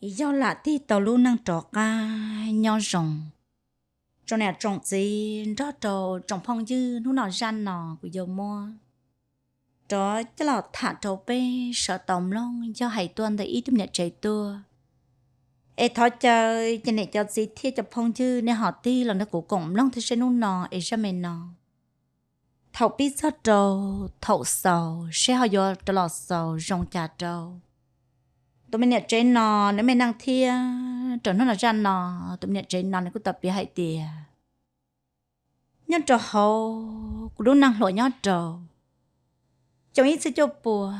yog lam tig tau lub neej rov qab nyob zoo. Tsoom niam tsoom txiv nrog rau tsoom phooj ywg, hnub no zaj no kuv yuav muab rov coj los tham rau peb sawv tau mloog, yog hais tuaj ntawm ib tug niam tsev tuaj. Es thov caw cov niam cov txiv thiab cov phooj ywg nej ho tig los nrog kuv koom mloog thiab seb hnub no es zaj me no thaum pib txog rau thaum xaus seb ho yuav rov los xaus zoo cas rau tus me niam tsev no, nws me neej thiab. Rau hnub no zaj no, tus me niam tsev no nws kuj tau piav hais tias nyob rau hauv kuv lub neej hluas nyob rau xyoo ib txhiab cuaj pua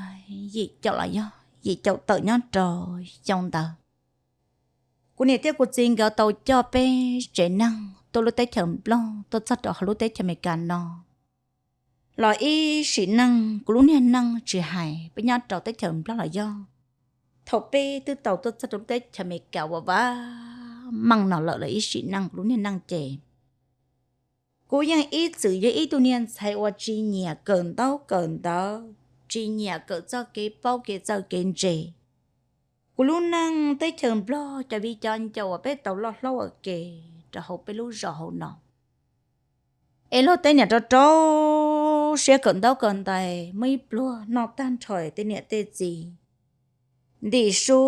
yim caum los yog yim caum tawm nyob rau xyoo ntawd, kuv niam thiab kuv txiv nkawd tau coj peb tsev neeg tuaj lub teb chaws Nplog tuaj txog rau hauv lub teb chaws Amelikas no. Los ib sim neej kuv lub niag neej tsis hais peb nyob rau teb chaws Nplog los yog thaum peb twb tau tuaj txog rau lub teb chaws Amelikas uas vam meej no lawm, los ib sim neej kuv lub niag neej ces kuv yeej ib txwm yog ib tug niag ntxhais uas tsis nyiam kawm ntaub kawm ntawv, tsis nyiam kawm txoj kev paub kev txawj kev ntse. Kuv lub neej teb chaws Nplog cov viv cov ncaus uas peb tau loj hlob ua ke rau hauv peb lub zos hauv no, es luag tej niam rau rau siab kawm ntaub kawm ntawv, muaj ib pluag noj tag nrho tej niam tej txiv ntim su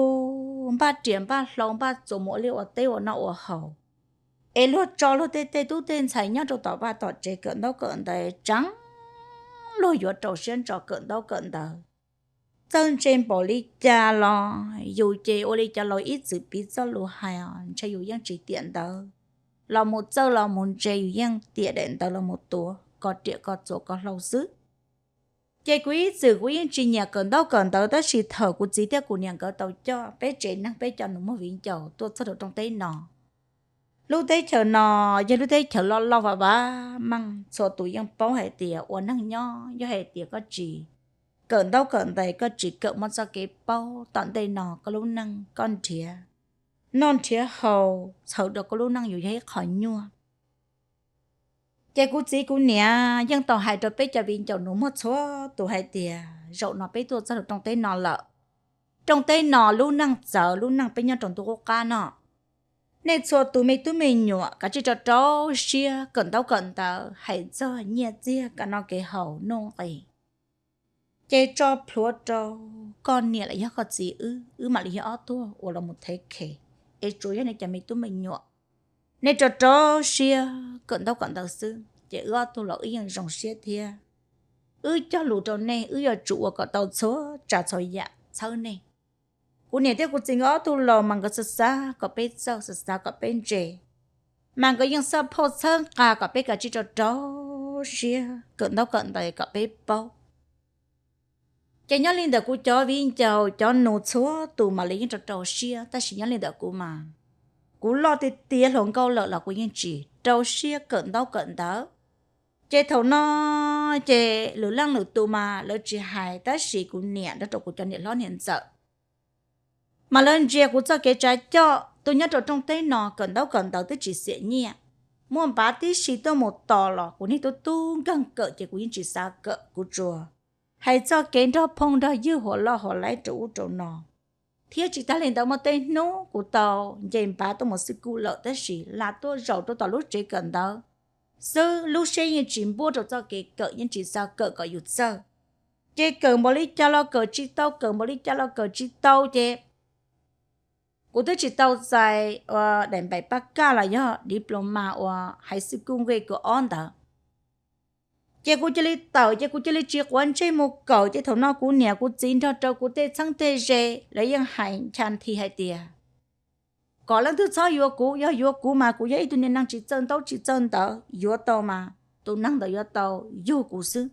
npaj riam npaj hlau npaj txuas mus ua liaj ua teb ua noj ua haus, es luag tso luag tej tej tub tej ntxhais nyob rau tom vaj tom tsev kawm ntaub kawm ntawv tseeb, luag yuav rau siab ntso kawm ntaub kawm ntawv. Txawj ntse npaum li cas los yus ces ua li cov laus ib txwm piv txoj lus hais os, ntshe yus yeej tsis tiam ntawv, los mus txawj los mus ntse yus yeej tiam daim ntawv los mus tuav ko riam ko txuas ko hlau xwb. Ces kuv ib txwm kuv yeej tsis nyiam kawm ntaub kawm ntawv, tab sis thaum kuv txiv thiab kuv niam nkawd tau coj peb tsev neeg peb cov nus muag viv ncaus tuaj txog rau rooj teb no. Lub teb chaws no yog lub teb chaws loj loj vam vam meej, txhua tus yeej paub hais tias ua neeg nyob yog hais tias koj tsis kawm ntaub kawm ntawv, koj tsis kawm muaj txoj kev paub, tom ntej no koj lub neej koj nrhiav noj nrhiav haus txhawm rau koj lub neej yus yog ib qho nyuaj. Ces kuv txiv kuv niam yeej tau hais rau peb cov viv ncaus nus muag txhua tus hais tias zaum no peb tuaj txog rau rooj teb no lawm. Rooj teb no lub neej txawv, lub neej peb nyob rau ntuj qub qab no. Nej txhua tus me tub me nyuam kav tsij rau rau siab kawm ntaub kawm ntawv, hais txog nyiaj txiag kev noj kev haus nuj nqis, ces tso plhuav rau koj niam los yog koj txiv wb, wb mam li yog ob tug uas los mus thev khev. Es tsuas yog nej cov me tub me nyuam, nej rau rau siab kawm ntaub kawm ntawv xwb, ces wb ob tug los wb yeej zoo siab thiab. Wb cog lus rau nej, wb yuav tsum ua kom tau txhua tsav txhua yam txhawb nej. Kuv niam thiab kuv txiv nkawd ob tug laus mas nkawd xav xav kom peb txawj, xav xav kom peb ntse, mas nkawd yeej xaj phauj txhawb nqa kom peb kav tsij rau rau siab kawm ntaub kawm ntawv kom peb paub. Ces nyob li ntawm kuv cov viv ncaus cov nus txhua tus mas lawv yeej rau rau siab, tab sis nyob li ntawm kuv mas, kuv loj tiag tiag hluas nkauj lawm los kuv yeej tsis rau siab kawm ntaub kawm ntawv. Ces thaum no ces lwm leej lwm tus mas lawv tsis hais, tab sis kuv niam nrog rau kuv cov niam hlob niam ntxawm mas lawv ntsia kuv txoj kev tsav coj tuaj nyob rau rooj teb no kawm ntaub kawm ntawv twb tsis xiam nyiaj, muaj npav tib si tuaj mus tos los kuv niag tub tub nkeeg kawm ces kuv yeej tsis xav kawm, kuv tsuas hais txoj kev nrog phooj nrog ywg huas loj huas laib rau ub rau no. Thiab tsis tag li ntawd muaj tej hnub kuv tau nce npav tuaj mus xwb kuj lawm, tab sis lam tuaj zaum rau tom lub tsev kawm ntawv xwb, lub siab yeej tsis npuab rau txoj kev kawm, yeej tsis xav kawm kom yus txawj. Ces kawm npaum li cas los kawm tsis tau, kawm npaum li cas los kawm tsis tau ces kuv twb tsis tau txais ua daim npaim pab kaj los yog diploma uas hais xwb kuj nqe kuv ob ntawd. Ces kuv cia li tawm, ces kuv cia li tsis quav ntsej mus kawm. Ces thaum no kuv niam kuv txiv nrog rau kuv tej txheeb tej ze lawv yeej hais ncha nthi hais tias kom leej twg txhob yuav kuv, yog yuav kuv mas kuv yog ib tug niag neeg tsis txawj ntaub tsis txawj ntawv, yuav tau mas tus neeg ntawd yuav tau yug kuv xwb.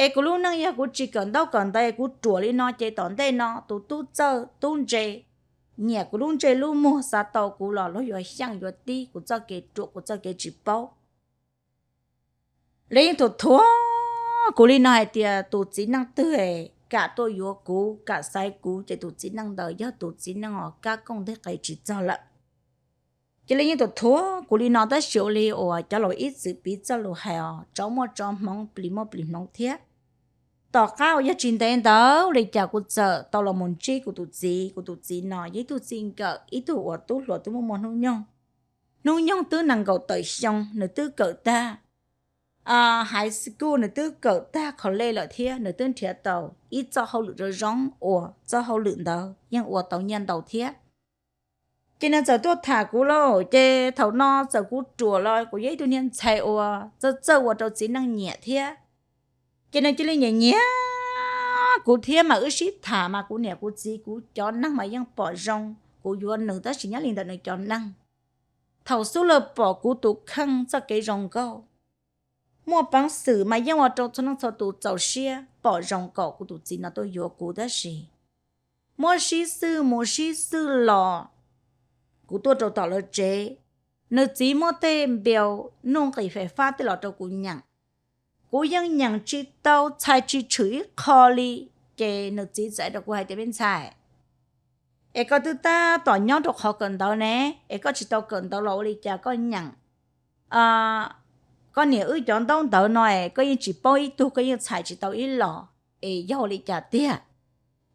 Es kuv lub neej yog kuv tsis kawm ntaub kawm ntawv, kuv ruam li no ces tom ntej no tus tub txawj tub ntse nyiam kuv lub ntsej lub muag xav tau kuv los luag yuav xyeej yuav tib kuv txoj kev ruam kuv txoj kev tsis paub. Lawv yeej thuam thuam kuv li no hais tias tus txiv neej twg kam tuaj yuav kuv, kam xaiv kuv ces tus txiv neej ntawd yog tus txiv neej uas kab kooj nteg qe tsis txog lawm. Ces lawv yeej thuam thuam kuv li no, tab sis ua li uas cov laus ib txwm piv txoj lus hais os, tsov muaj tsov hmoov, plis muaj plis hmoov thiab. Tom qab uas yog tsis ntev ntawd li cas kuv txawm tau los mus ntsib kuv tus txiv. Kuv tus txiv no yog ib tug txij nkawm, ib tug uas tub hluas twb muaj muaj hnub nyoog. Hnub nyoog twb nees nkaum tawm xyoo, nws twb kawm tag high school, nws twb kawm tag college lawm thiab nws twb nrhiav tau ib txoj hauj lwm zoo zoo uas txoj hauj lwm ntawd yeej ua tau nyiaj ntau thiab. Ces nws txawm tuaj tham kuv lauj, ces thaum no txawm kuv ruam los kuv yog ib tug niag ntxhais uas txawj txawj ua rau txiv neej nyiam thiab. Ces nws cia li nyiam nyiam kuv thiab mas wb sib tham mas kuv niam kuv txiv kuv cov neeg mas yeej pom zoo kuv yuav nws tab sis nyob li ntawm nws cov neeg, thaum xub lawv pom kuv tus kheej txoj kev zoo nkauj, muaj peev xwm mas yeej ua rau txhua leej txhua tus txaus siab pom zoo kom kuv tus txiv no tuaj yuav kuv tab sis muab sib xwb mus sib xwb los, kuv tuaj rau tom lawv tsev, nws txiv muab tej npias nuj nqis fais fab tej los rau kuv nyeem. Kuv yeej nyeem tsis tau, txhais tsis tshwm ib qho li. Ces nws txiv txawm hais rau kuv hais tias, me ntxhais, es koj twb tab tom nyob rau qhov kawm ntawv ne, es koj tsis tau kawm ntawv los ua li cas koj nyeem koj niam wb cov ntaub ntawv no es koj yeej tsis paub ib tug, koj yeej txhais tsis tau ib los, es yog ua li cas tiag?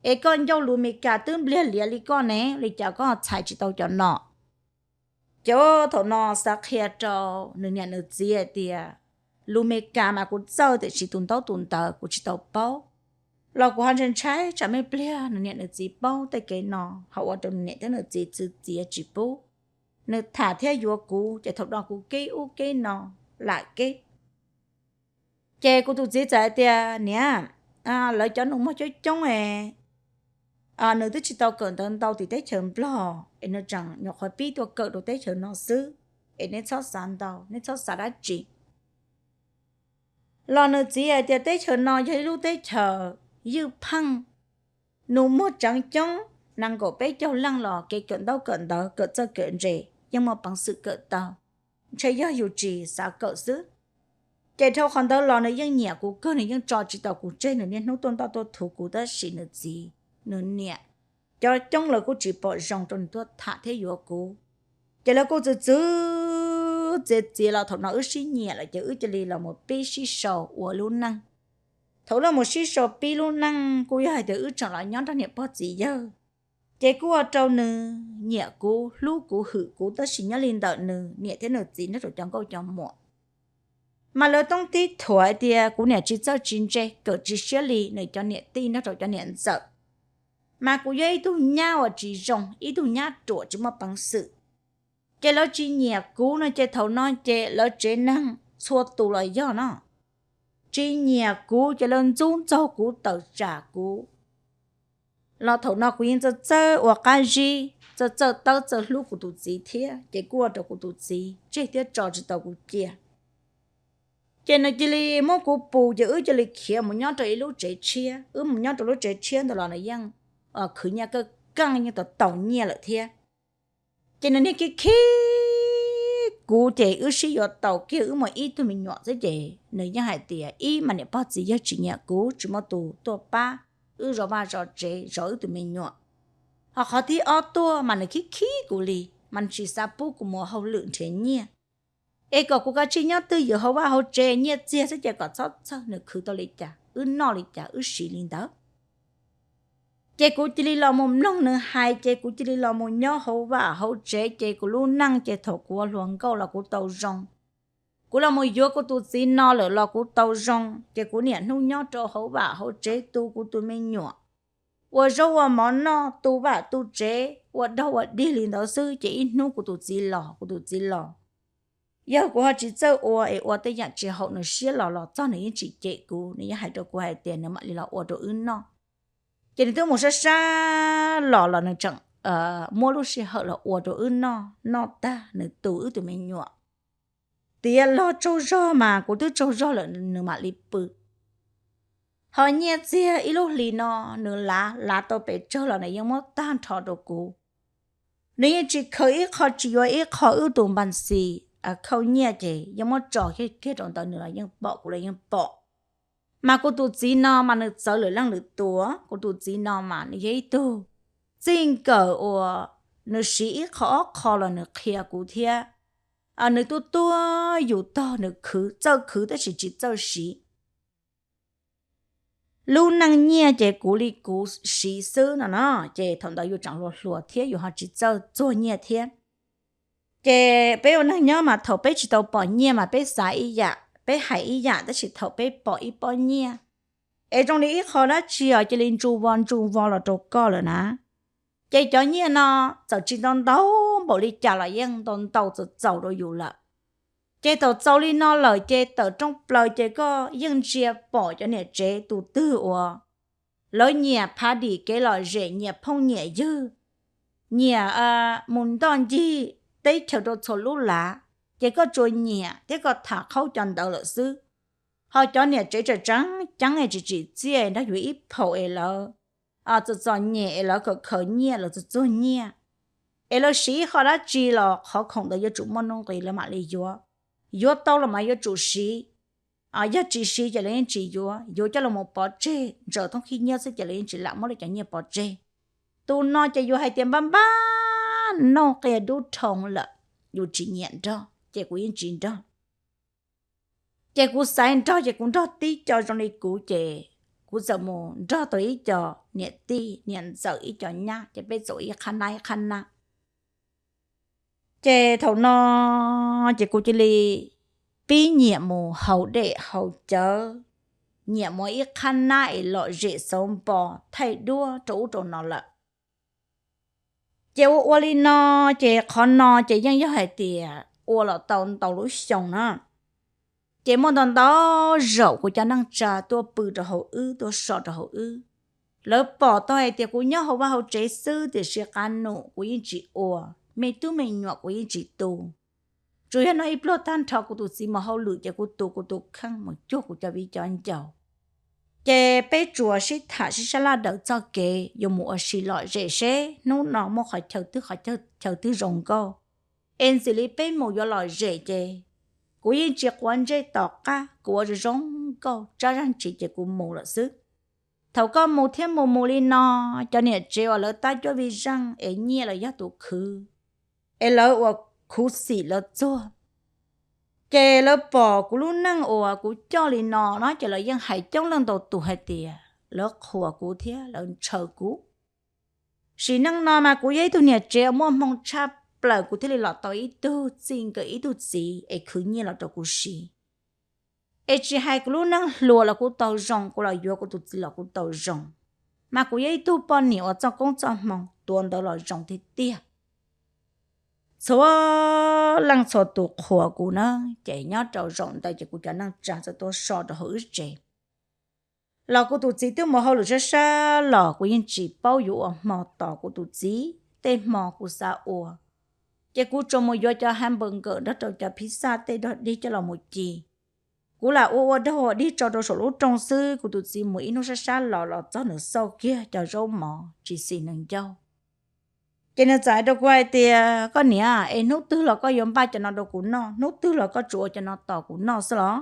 Es koj ncauj lus Meskas twb npliag lias li koj ne, li cas koj txhais tsis tau cov no? Ces thaum no xav qhia rau nws niam nws txiv hais tias, lus Meskas mas kuv txawj tiam sis tus ntaub tus ntawv kuv tsis tau paub, los kuv ho ntshai ntshai tsam me pliag nws niam nws txiv paub tej kev no ho ua rau nws niam thiab nws txiv txwv txiav tsis pub nws tham thiab yuav kuv, ces thaum no kuv keb ub keb no lam keb. Ces kuv tus txiv txawm hais tias, niam, lawv cov nus muag coob coob es nws twb tsis tau kawm ntawv ntau tim teb chaws Nplog es nws tseem nyuam qhuav pib tuaj kawm rau teb chaws no xwb, es neb txhob xav ntau, neb txhob xav dab tsi. Los nws txiv hais tias teb chaws no yog ib lub teb chaws ywj pheej, nus muag tseem coob, nees nkaum peb caug leej los kev kawm ntaub kawm ntawv kawm txawj kawm ntse yeej muaj peev xwm kawm tau, ntshe yog yus tsis xav kawm xwb. Ces dhau qhov ntawd los nws yeej nyiam kuv kawg, nws yeej tso tsis tau kuv tseg, nws niaj hnub tuaj ntoj tuaj thuv kuv tab sis nws txiv nws niam cov coob lawv kuj tsis pom zoo rau nws tuaj tham thiab yuav kuv. Ces lawv kuj txwv txwv txiav txiav los thaum no wb sib nyiam lawm ces wb cia li los mus pib sib sau ua lub neej. Thaum wb los mus sib sau pib lub neej kuj yog hais tias wb tseem los nyob nrog niam pog txiv yawg, ces kuj ua rau nws nyiam kuv hlub kuv hwm kuv tab sis nyob li ntawm nws niam thiab nws txiv nrog rau cov nkauj cov muam mas lawv toob tib thuam hais tias kuv niam tsis txawj tsis ntse, kawm tsis siab li nws cov niam tij nrog rau cov niam ntxawm. Mas kuv yog ib tug nyab uas tsis zoo, ib tug nyab ruam tsis muaj peev xwm, ces lawv tsis nyiam kuv no ces thaum no ces lawv tsev neeg txhua tus los yog no tsis nyiam kuv ces lawv ntxub ntxaug kuv tawm tsam kuv. Los thaum no kuv yeej txawj txawj ua qab zib, txawj txawj tawb txawj hlub kuv tus txiv thiab, ces kuj ua rau kuv tus txiv tseg thiab tso tsis tau kuv cia. Ces nws cia li muab kuv pus ces wb cia li khiav mus nyob rau ib lub tsev tshiab. Wb mus nyob rau lub tsev tshiab ntawd los nws yeej khwv nyiaj kawg, keej yeej tau tau nyiaj lawm thiab. Ces nws niaj khib khib kuv ces wb sib yuav tau kiag wb muaj ib tug me nyuam xwb ces nws yeej hais tias ib mas niam pog txiv yawg tsis nyiam kuv, tsis muaj tus tuaj pab wb zov vaj zov tsev zov wb tus me nyuam. Ho qhov thib ob tuaj mas nws khib khib kuv li, mas nws tsis xav pub kuv mus hauj lwm nrhiav nyiaj, es kom kuv kav tsij nyob twj ywm hauv vaj hauv tsev, nyiaj txiag xwb ces kom txhob txhawj, nws khwv tau li cas wb noj li cas wb siv li ntawd. Ces kuv cia li los mus mloog nws hais ces kuv cia li los mus nyob hauv vaj hauv tsev ces kuv lub neej ces thaum kuv ua hluas nkauj los kuv tau zoo. Kuv los mus yuav kuv tus txiv no lawm los kuv tau zoo, ces kuv niaj hnub nyob rau hauv vaj hauv tsev tu kuv tus me nyuam, ua zaub ua mov noj, tu vaj tu tsev, ua dog ua dig li ntawd xwb ces ib hnub kuv tus txiv los, kuv tus txiv los, yog kuv ho tsis txawj ua es ua tej yam tsis haum nws siab los los txog nws yeej tsis cem kuv, nws yeej hais rau kuv hais tias nws mam li los ua rau wb noj. Ces nws twb mus sab sab los los nws tseem muab lub sij hawm los ua rau wb noj, noj tag nws tu wb tus me nyuam. Tiav los tsaug zog mas kuv twb tsaug zog lawm nws mam li pw. Ho nyiaj txiag ib lub hlis no nws lav lav tau pes tsawg los nws yeej muab tag nrho rau kuv. Nws yeej tsis khaws ib qho tsis yuav ib qho, wb tus npas xis khauj nyiaj ces yeej muab tso kiag rau ntawd nws los yeej pom, kuv los yeej pom. Mas kuv tus txiv no mas nws txawv lwm leej lwm tus, kuv tus txiv no mas nws yog ib tug txij nkawm uas nws siv ib qho ob qho los nws qhia kuv thiab. Nws tuaj tuaj yus tog nws khwv, txawj khwv tab sis tsis txawj siv. lub neej nyiaj ces kuv li kuv siv xwb no no, ces thaum ntawd yus tseem hluas hluas thiab yus ho tsis txawj txuag nyiaj thiab. Ces peb ua neeg nyob mas thaum peb tsis tau pom nyiaj mas peb xav ib yam, peb hais ib yam, tab sis thaum peb pom ib pob nyiaj es zoo li ib qho dab tsi os cia li ntsu vo ntsu vo los rau koj lawm na, ces cov nyiaj no txawm tsis ntau ntau npaum li cas los yeej ntau ntau txaus txaus rau yus lawm. Ces thaum txaus li no lawm ces tawm rooj plaws ces koj yeej ntsia pom cov niam tsev tus twg uas lawv nyiam phav dim kev lom zem, nyiam phooj nyiam ywg, nyiam mus ntoj ncig teb chaws rau txhua lub lav, ces koj tsuas nyiam thiab koj tham qhaub cov ntawd lawm xwb. Ho cov niam tsev tseem tseeb ceeb es tsis tsim txiaj nrog yus ib phaum es lawv txom txom nyem es lawv khawm khawv nyiaj, lawv txuag txuag nyiaj, es lawv siv ib qho dab tsi los qhov khoom ntawd yuav tsum muaj nuj nqis lawv mam li yuav. Yuav tau los mas yuav tsum siv, yog tsis siv ces lawv yeej tsis yuav, yuav coj los mus pov tseg ntsaws thoob khib nyiab xwb ces lawv yeej tsis lam muab lawv cov nyiaj pov tseg. Tus no ces yus hais tias npab npab noj qia dub dhoo lawm, yus tsis nyiam nrog ces kuv yeej tsis nrog. Ces kuv xaiv nrog ces kuv nrog tib co zoo li kuv ces kuv txawm mus nrog tau ib co niam tij niam ntxawm ib co nyab ces peb txawm ib qhab nab ib qhab nab. Ces thaum no ces kuv cia li pib nyiam mus haus dej haus cawv, nyiam mus ib qhab nab es lom zem xauv npo thaij duab rau ub rau no lawm. Ces ua ua li no, ces qhov no ces yeej yog hais tias ua los tau ntau lub xyoo na. Ces muaj ntau ntau zaum kuv cov neej tsa tuaj pw rau hauv wb, tuaj so rau hauv wb. Lawv pom tau hais tias kuv nyob hauv vaj hauv tsev xwb tiam sis qab num kuv yeej tsis ua, me tub me nyuam kuv yeej tsis tu. Tsuas yog noj ib pluag tag nrho kuv tus txiv mus hauj lwm ces kuv tu kuv tus kheej mus cuag kuv cov viv cov ncaus. Ces peb tsuas sib tham sib sab laj daws txoj kev yuav mus ua si lom zem seb hnub no muaj qhov chaw twg qhov chaw twg zoo nkauj, es ntxim li peb mus yuav lom zem ces kuv yeej tsis quav ntsej tom qab, kuv ua zoo zoo nkauj tsab zaj ntsis ces kuv mus lawm xwb. Thaum koj mus thiab mus mus li no, cov niam tsev uas lawv tab cuab vij zeej es nyiaj los yog tus khwv, es lawv uas khuv xim lawv txuag, ces lawv pom kuv lub neej uas kuv coj li no no ces lawv yeej hais coob leej ntau tus hais tias lawv qhuas kuv thiab lawv ntshaw kuv. Sim neej no mas kuv yog ib tug niam tsev uas muaj hmoo tshaj plaws kuv thiaj li los tau ib tug txij nkawm ib tug txiv es khwv nyiaj los rau kuv siv. Es tsis hais kuv lub neej hluas los kuv tau zoo, kuv los yuav kuv tus txiv los kuv tau zoo, mas kuv yog ib tug poj niam uas txoj koob txoj hmoo tuav ntawv los zoo tiag tiag. Txhua leej txhua tus qhuas kuv na, ces nyob rau zaum ntawd ces kuv cov neej tsa txawm tuaj so rau hauv wb tsev. Los kuv tus txiv twb mus hauj lwm sab sab los kuv yeej tsis paub yuav ua hmo tos kuv tus txiv. Tej hmo kuv xav ua, ces kuv tsuas mus yuav cov hamburger nrog rau cov pizza tej dog dig coj los mus ci. Kuv lam ua ua dog ua dig tso rau saum lub rooj xwb, kuv tus txiv mus ib hnub sab sab los los txog nws xauj kiag cov zaub mov tsis xis nws ncauj. Ces nws txawm hais rau kuv hais tias, koj niam, es hnub twg los koj yuav npaj cov no rau kuv noj? Hnub twg los koj tsuas ua cov no tos kuv noj xwb los?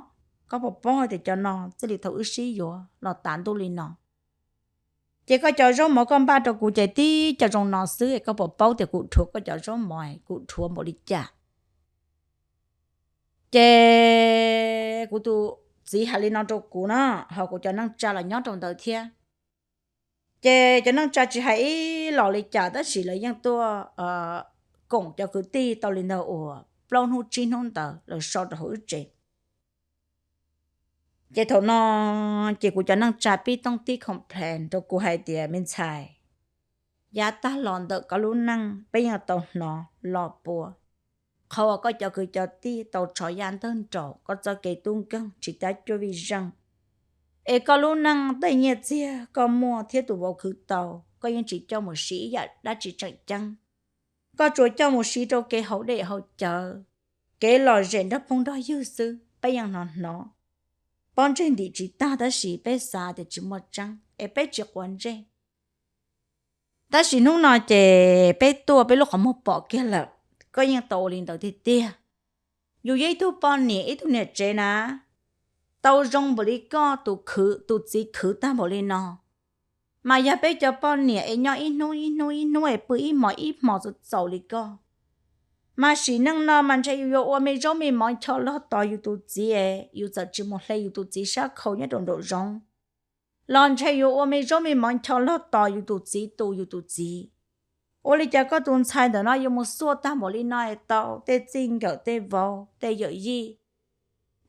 Koj puas paub hais tias cov no txij li thaum wb sib yuav los tas ntuj li no, ces koj cov zaub mov koj npaj rau kuv ces tib co zoo no xwb, es koj puas paub tias kuv dhuav koj cov zaub mov kuv dhuav npaum li cas? Ces kuv tus txiv hais li no rau kuv na, ho kuv cov neej tsa los nyob rau ntawd thiab. Ces cov neej tsa tsis hais ib los li cas tab sis lawv yeej tuaj koom cov kwv tij tau li ntawd uas plaub hnub tsib hnub ntawd lawv so rau hauv wb tsev. Ces thaum no, ces kuv cov neej tsa pib tooj tib complain rau kuv hais tias, me ntxhais, yav tag los ntawm koj lub neej peb yeej tau hnov los puas, qhov uas koj cov kwv cov tij tau tshov yaj ntawg nraum koj txoj kev tub nkeeg tsis tab cuab vij zeej, es koj lub neej tej nyiaj txiag koj muaj thiab tus vauv khwv tau koj yeej tsis coj mus siv ib yam dab tsi tseem ceeb. Koj tsuas coj mus siv rau kev haus dej haus cawv, kev lom zem nrog phooj nrog ywg xwb. Peb yeej hnov hnov, pob ntseg ntim tsis tag tab sis peb xav tias tsis muaj tseeb es peb tsis quav ntsej. Tab sis hnub no ces peb tuaj peb lub qhov muag pom kiag lawm, koj yeej tau ua li ntawd tiag tiag. Yus yog ib tug poj niam ib tug niam tsev na, tau zoo npaum li koj tus khwv tus txiv khwv tag npaum li no, mas yog peb cov poj niam es nyob ib hnub ib hnub ib hnub es pw ib hmo ib hmo txaus txaus li koj, mas sim neej no mas ntshe yus yuav ua me zaub me mov ncho log tos yus tus txiv es yus txawm tsis mus hle yus tus txiv sab khau nyob rau nraum zoov, los ntshe yuav ua me zaub me mov ncho log tos yus tus txiv tu yus tus txiv. Ua li cas koj tus ntxhais ntawm no yuav mus xuaj tag npaum li no tau tej txij nkawm tej vauv tej yawm yij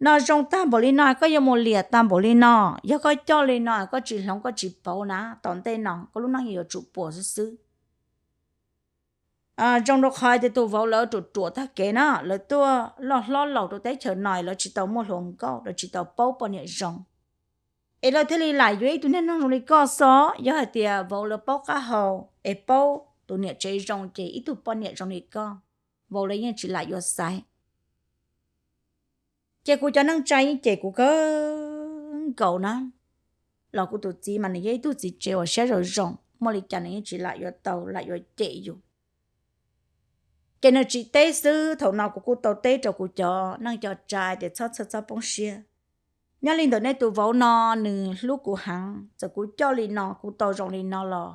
no zoo tag npaum li no, koj yuav mus liam tag npaum li no? Yog koj coj li no koj tsis hloov koj tsis pauv na, tom ntej no koj lub neej yuav tsum puas xwb xwb. Zoo rau qhov tias tus vauv lawv ruam ruam tag kev na, lawv tuaj loj hlob laus rau teb chaws no lawv tsis tau muaj hluas nkauj, lawv tsis tau paub poj niam zoo, es lawv thiaj li lam yuav ib tug niag neeg zoo li koj xwb. Yog hais tias vauv lawv paub qab hau es paub tus niam tsev zoo ces ib tug poj niam zoo li koj, vauv lawv yeej tsis lam yuav xaiv. Ces kuv cov neej tsa yeej cem kuv kawg nkaus na, los kuv tus txiv mas nws yog ib tug txiv tsev uas siab zoo zoo, muaj li cas nws yeej tsis lam yuav tau lam yuav cem yus. Ces nws tsis teb xwb, thaum no kuv kuj tau teb rau kuv cov neej cov tsa tias txhob txhawj txhob poob siab. Nyob li ntawm nej tus vauv no, nws hlub kuv heev, txawm kuv coj li no kuv tau zoo li no los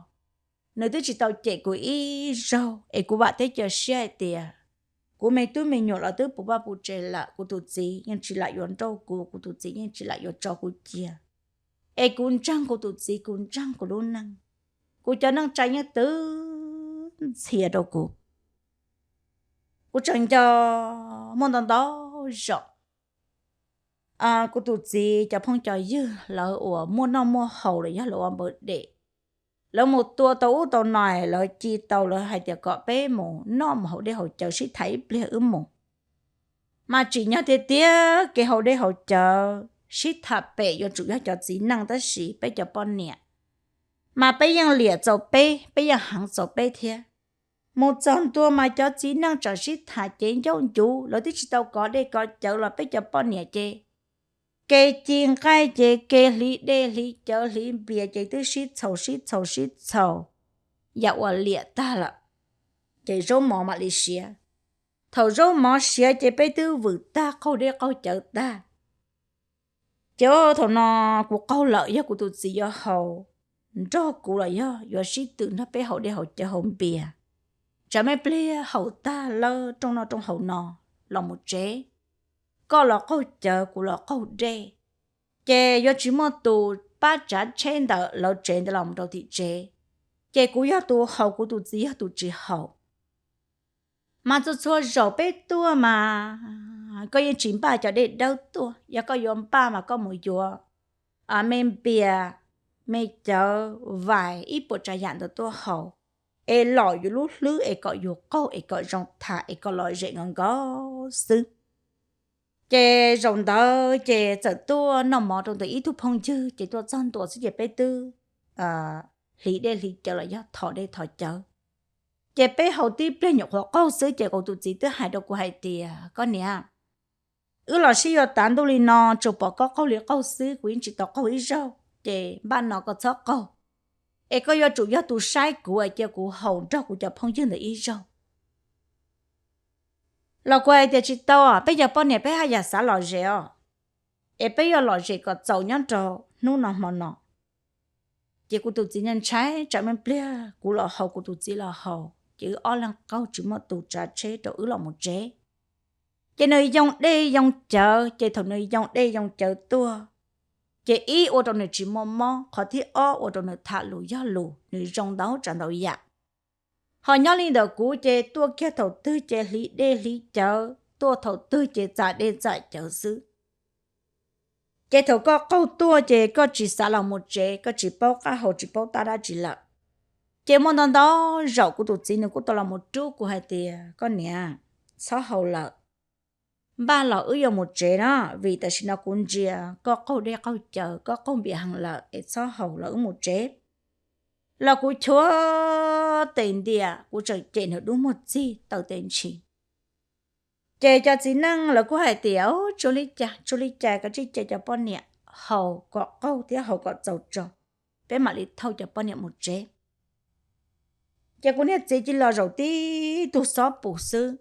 nws twb tsis tau cem kuv ib zaug, es kuv vam thiab cia siab hais tias kuv me tub me nyuam los twb puv vaj puv tsev lawm, kuv tus txiv yeej tsis lam yuav nrauj kuv, kuv tus txiv yeej tsis lam yuav tso kuv cia. Es kuv ntseeg kuv tus txiv, kuv ntseeg kuv lub neej, kuv cov neej tsa yeej twb ntxhias rau kuv. Kuv tseem nco muaj ntau ntau zaus kuv tus txiv cov phooj cov ywg lawv uas muaj noj muaj haus los yog lawv ua npawg dem, lawv mus tua tau ub tau no, lawv ci tau, lawv hais tias kom peb mus noj mus haus dej haus cawv sib tham ib pliag wb mus. Mas tsim nyog tiag tiag kev haus dej haus cawv sib tham pem yuav tsum yog cov txiv neej, tab sis peb cov poj niam mas peb yeej liam txaus peb, peb yeej heev txaus peb thiab. Mus txog ntua mas cov txiv neej tseem sib tham cev ncauj ncuv, lawv twb tsis tau kov dej kov cawv los peb cov poj niam ces ke ci nqaij ces ke hliv dej hliv cawv hliv npias ces twb sib txhaus sib txhaus sib txhaus yam uas liam tag lawm, ces zaub mov mam li siav. Thaum zaub mov siav ces peb twb vwm tag qaug dej qaug cawv tag. Ces thaum no kuv qaug lawm, yog kuv tus txiv yuav haus nrog kuv los yog yuav sib tw nrog peb haus dej haus cawv haus npias, tsam me pliag haus tag lawb rooj noj rooj haus no los mus tsev, koj los qaug cawv kuv los qaug dej, ces yuav tsis muaj tus pab tsav tsheb ntawm lawv tsev ntawd los mus rau tim tsev, ces kuv yog tus haus kuv tus txiv yog tus tsis haus. Mas txhua txhua zaus peb tuaj mas koj yeej tsis npaj cov dej dawb tuaj, yog koj yuav npaj mas koj mus yuav me npias, me cawv, vais ib puas tsav yam ntawd tuaj haus, es lom yus lub hlwb es kom yus qaug es kom zoo tham es kom lom zem nkaus nkaus xwb. Ces zaum ntawd ces txawm tuaj noj mov rau ntawm ib tug phooj ywg, ces tuaj txog ntua xwb ces peb twb hliv dej hliv cawv los yog thov dej thov cawv. Ces peb haus tib pliag nyuam qhuav qaug xwb ces kuv tus txiv twb hais rau kuv hais tias, koj niam, wb los sib yuav tav ntuj li no tsuas pom koj qaug li qaug xwb, kuv yeej tsis tau qaug ib zaug, ces npaj no koj txhob qaug, es koj yuav tsum yog tus saib kuv cia kuv haus nrog kuv cov phooj ywg ntawd ib zaug. Los kuv hais tias tsis tau, peb cov poj niam peb haj yam xav lom zem os, es peb yuav lom zem kom txaus nyob rau hnub no hmo no. Ces kuv tus txiv ntshai tsam me pliag kuv los haus kuv tus txiv los haus ces wb ob leeg qaug tsis muaj tus tsav tsheb rau wb los mus tsev. Ces nws yoo dej yoo cawv, ces thaum nws yoo dej yoo cawv tuaj, ces ib ua rau nws tsis muaj mob, qhov thib ob ua rau nws tham lus yog lus, nws zoo ntau tsav ntau yam. Ho nyob li ntawm kuv ces tuaj kiag thaum twg ces hliv dej hliv cawv, tuaj thaum twg ces txam dej txam cawv xwb. Ces thaum koj qaug tuaj ces koj tsis xav los mus tsev, koj tsis paub qab hau tsis paub tab dab tsi lawm. Ces muaj ntau ntau zaum kuv tus txiv nws kuj tau los mus rub kuv hais tias, koj niam, txhob haus lawm, npaj los wb yuav mus tsev na, vim tam sim no kuv ntsia koj qaug dej qaug cawv, koj qaug npias heev lawm, es txhob haus los wb mus tsev. Los kuv chua tes ntias kuv tseem cem nws dub muag txig taw tes ntshis. Ces cov txiv neej lawv kuj hais tias, tsuas li cas tsuas li cas koj tsij cem cov poj niam, haus kom qaug thiab haus kom txaus tso, peb mam li thauj cov poj niam mus tsev. Ces kuv niag txiv cia li los zaum tib tug xob pus xwb,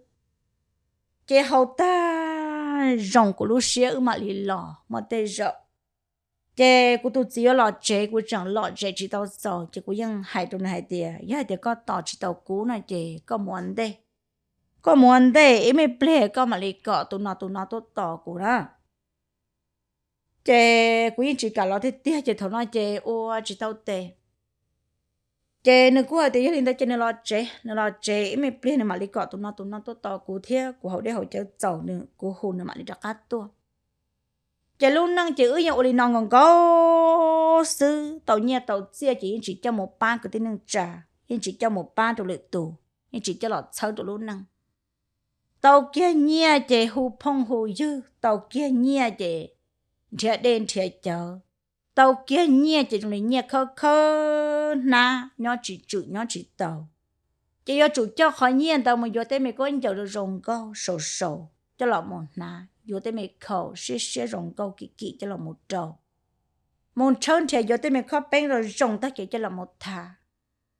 ces haus tag zoo kuv lub siab wb mam li los muaj tej zaum. Ces kuv tus txiv yuav los tsev kuv tseem lom zem tsis tau txaus, ces kuv yeej hais rau nws hais tias, yog hais tias koj tos tsis tau kuv no ces koj mus ua ntej, koj mus ua ntej ib me pliag koj mam li kom tus no tus no tuaj tos kuv na. Ces kuv yeej tsis kam los tiag tiag, ces thaum no ces ua tsis tau tes. Ces nws kuj hais tias yog li ntawd ces nws los tsev, nws los tsev ib me pliag nws mam li kom tus no tus no tuaj tos kuv thiab kuv haus dej haus cawv txaus nws, kuv hu nws mam li rov qab tuaj. Ces lub neej ces wb yeej ua li no nkaus nkaus xwb, tau nyiaj tau txiaj ces yeej tsis coj mus pab kwv tij neej tsa, yeej tsis coj mus pab rau lwm tus, yeej tsis coj los txhawb rau lub neej. Tau kiag nyiaj ces hu phooj hu ywg, tau kiag nyiaj ces nrhiav dej nrhiav cawv, tau kiag nyiaj ces zoo li nyiaj khawb khawb hnab, nyob tsis tswm nyob tsis taus. Ces yuav tsum coj qhov nyiaj ntawd mus yuav tej me khaub ncaws zoo zoo nkauj sau sau coj los mus hnav, yuav tej me khau siab siab zoo nkauj kim kim coj los mus rau, mus tshawb nrhiav yuav tej me khob peeb zoo zoo tag kev coj los mus tha,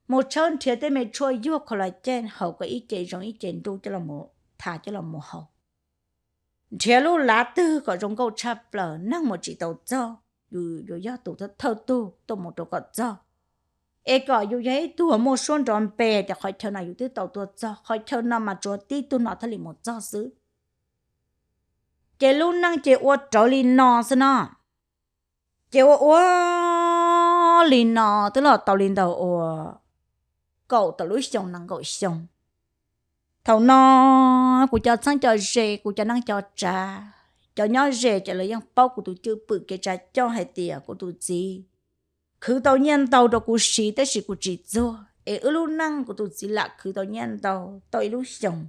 mus tshawb nrhiav tej me tshuaj yuag kho los caj haus kom ib ce zoo ib ce nruj coj los mus tha coj los mus haus. Nrhiav lub lav twg kom zoo nkauj tshaj plaws, neeg mus tsis tau txog, yus yuav yog tus thawj tug tuaj mus rau kom txog, es kom yus yog ib tug muaj suab nrov npe tias qhov chaw no yus twb tau tuaj txog, qhov chaw no mas tsuas tib tug no thiaj li mus txog xwb. Ces lub neej ces ua rawv li no xwb no. Ces ua ua li no twb los tau li ntawm uas kaum tawm lub xyoo nees nkaum xyoo. Thaum no kuv cov txheeb cov ze, kuv cov neej cov tsav, cov nyob ze ces lawv yeej paub, kuv tus cwj pwm kev tsa coj hais tias kuv tus txiv khwv tau nyiaj ntau rau kuv siv tab sis kuv tsis txuag, es wb lub neej kuv tus txiv lam khwv tau nyiaj ntau tau ib lub xyoos.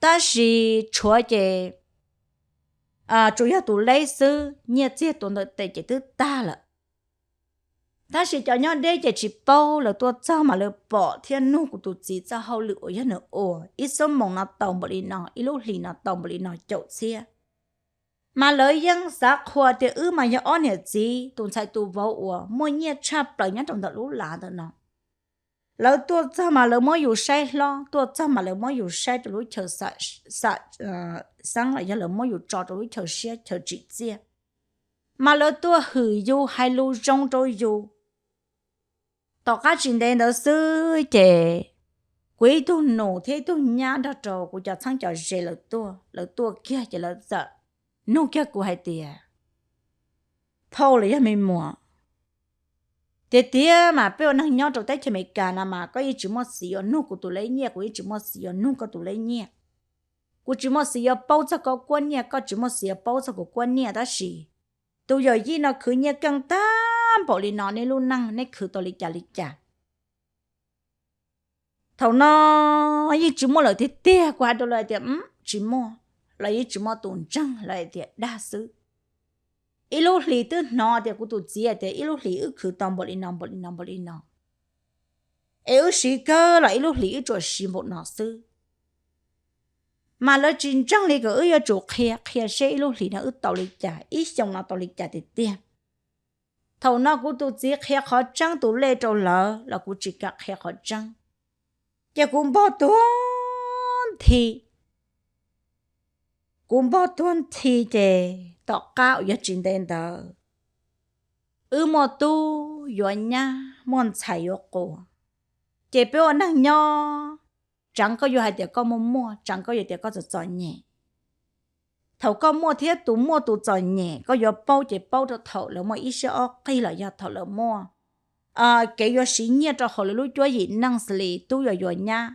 Tab sis tshuav ces tsuas yog tus leb xwb, nyiaj txiag tua ntawm tes ces twb tag lawm. Tab sis cov nyob deb ces tsis paub, lawv tuaj txog mas lawv pom thiab nug kuv tus txiv txoj hauj lwm uas yog nws ua, ib xuab moos no tau npaum li no, ib lub hlis no tau npaum li no caum txhiab. Mas lawv yeej xav qhuas tias wb mas yog ob niam txiv tus ntxhais tus vauv uas muaj nyiaj tshaj plaws nyob rau ntawm lub lav ntawm no. Lawv tuaj txog mas lawv muab yus saib hlob, tuaj txog mas lawv muab yus saib rau lub chaw xav, xav, xeeb los yog lawv muab yus tso rau lub chaw siab chaw tsim txiaj. Mas lawv tuaj hwm yus hais lus zoo rau yus. Tom qab tsis ntev ntawd xwb ces kuv ib tug nus thiab ib tug nyab nrog rau kuv cov txheeb cov ze lawv tuaj, lawv tuaj kiag ces lawv txawm nug kiag kuv hais tias, phauj los yog me muam, tiag tiag mas peb ua neeg nyob rau teb chaws Amelikas no mas koj yeej tsis muaj xiv yuav nug kuv tus leb nyiaj, kuv yeej tsis muaj xiv yuav nug koj tus leb nyiaj. Kuv tsis muaj xiv yuav paub txog koj kuab nyiaj, koj tsis muaj xiv yuav paub txog kuv kuab nyiaj, tab sis tus yawm yij no khwv nyiaj keej tag npaum li no, neb lub neej neb khwv tau li cas li cas? Thaum no yeej tsis muaj lawm tiag tiag, kuv hais rau lawv hais tias tsis muaj, los yeej tsis muaj tus ntseeg, lawv hais tias dag xwb. Ib lub hlis twb hnov tias kuv tus txiv hais tias ib lub hlis wb khwv tau npaum li no npaum li no npaum li no, es wb siv kawg los ib lub hlis wb tsuas siv npaum no xwb. Mas lawv tsis ntseeg li, kom wb yuav tsum qhia, qhia seb ib lub hlis no wb tau li cas, ib xyoo no tau li cas tiag tiag. Thaum no kuv tus txiv qhia qhov tseeb tus lej rau lawv los kuv tsis kam qhia qhov tseeb, ces kuv npog tuag nthi. Kuv npog tuag nthi ces tom qab uas yog tsis ntev ntawd, wb muaj tub yuav nyab, muaj ntxhais yuav quas, ces peb ua neeg nyob, tseev koj yuav hais tias koj muaj muaj, tseev koj yuav tias koj txom txom nyem. Thaum koj muaj thiab tus muaj tus txom nyem koj yuav paub ces paub rau thaum lawv muaj ib siab ob qig los yog thaum lawv muaj kev yuav siv nyiaj rau hauv lawv lub cuab yim neej xws li tub yuav yuav nyab,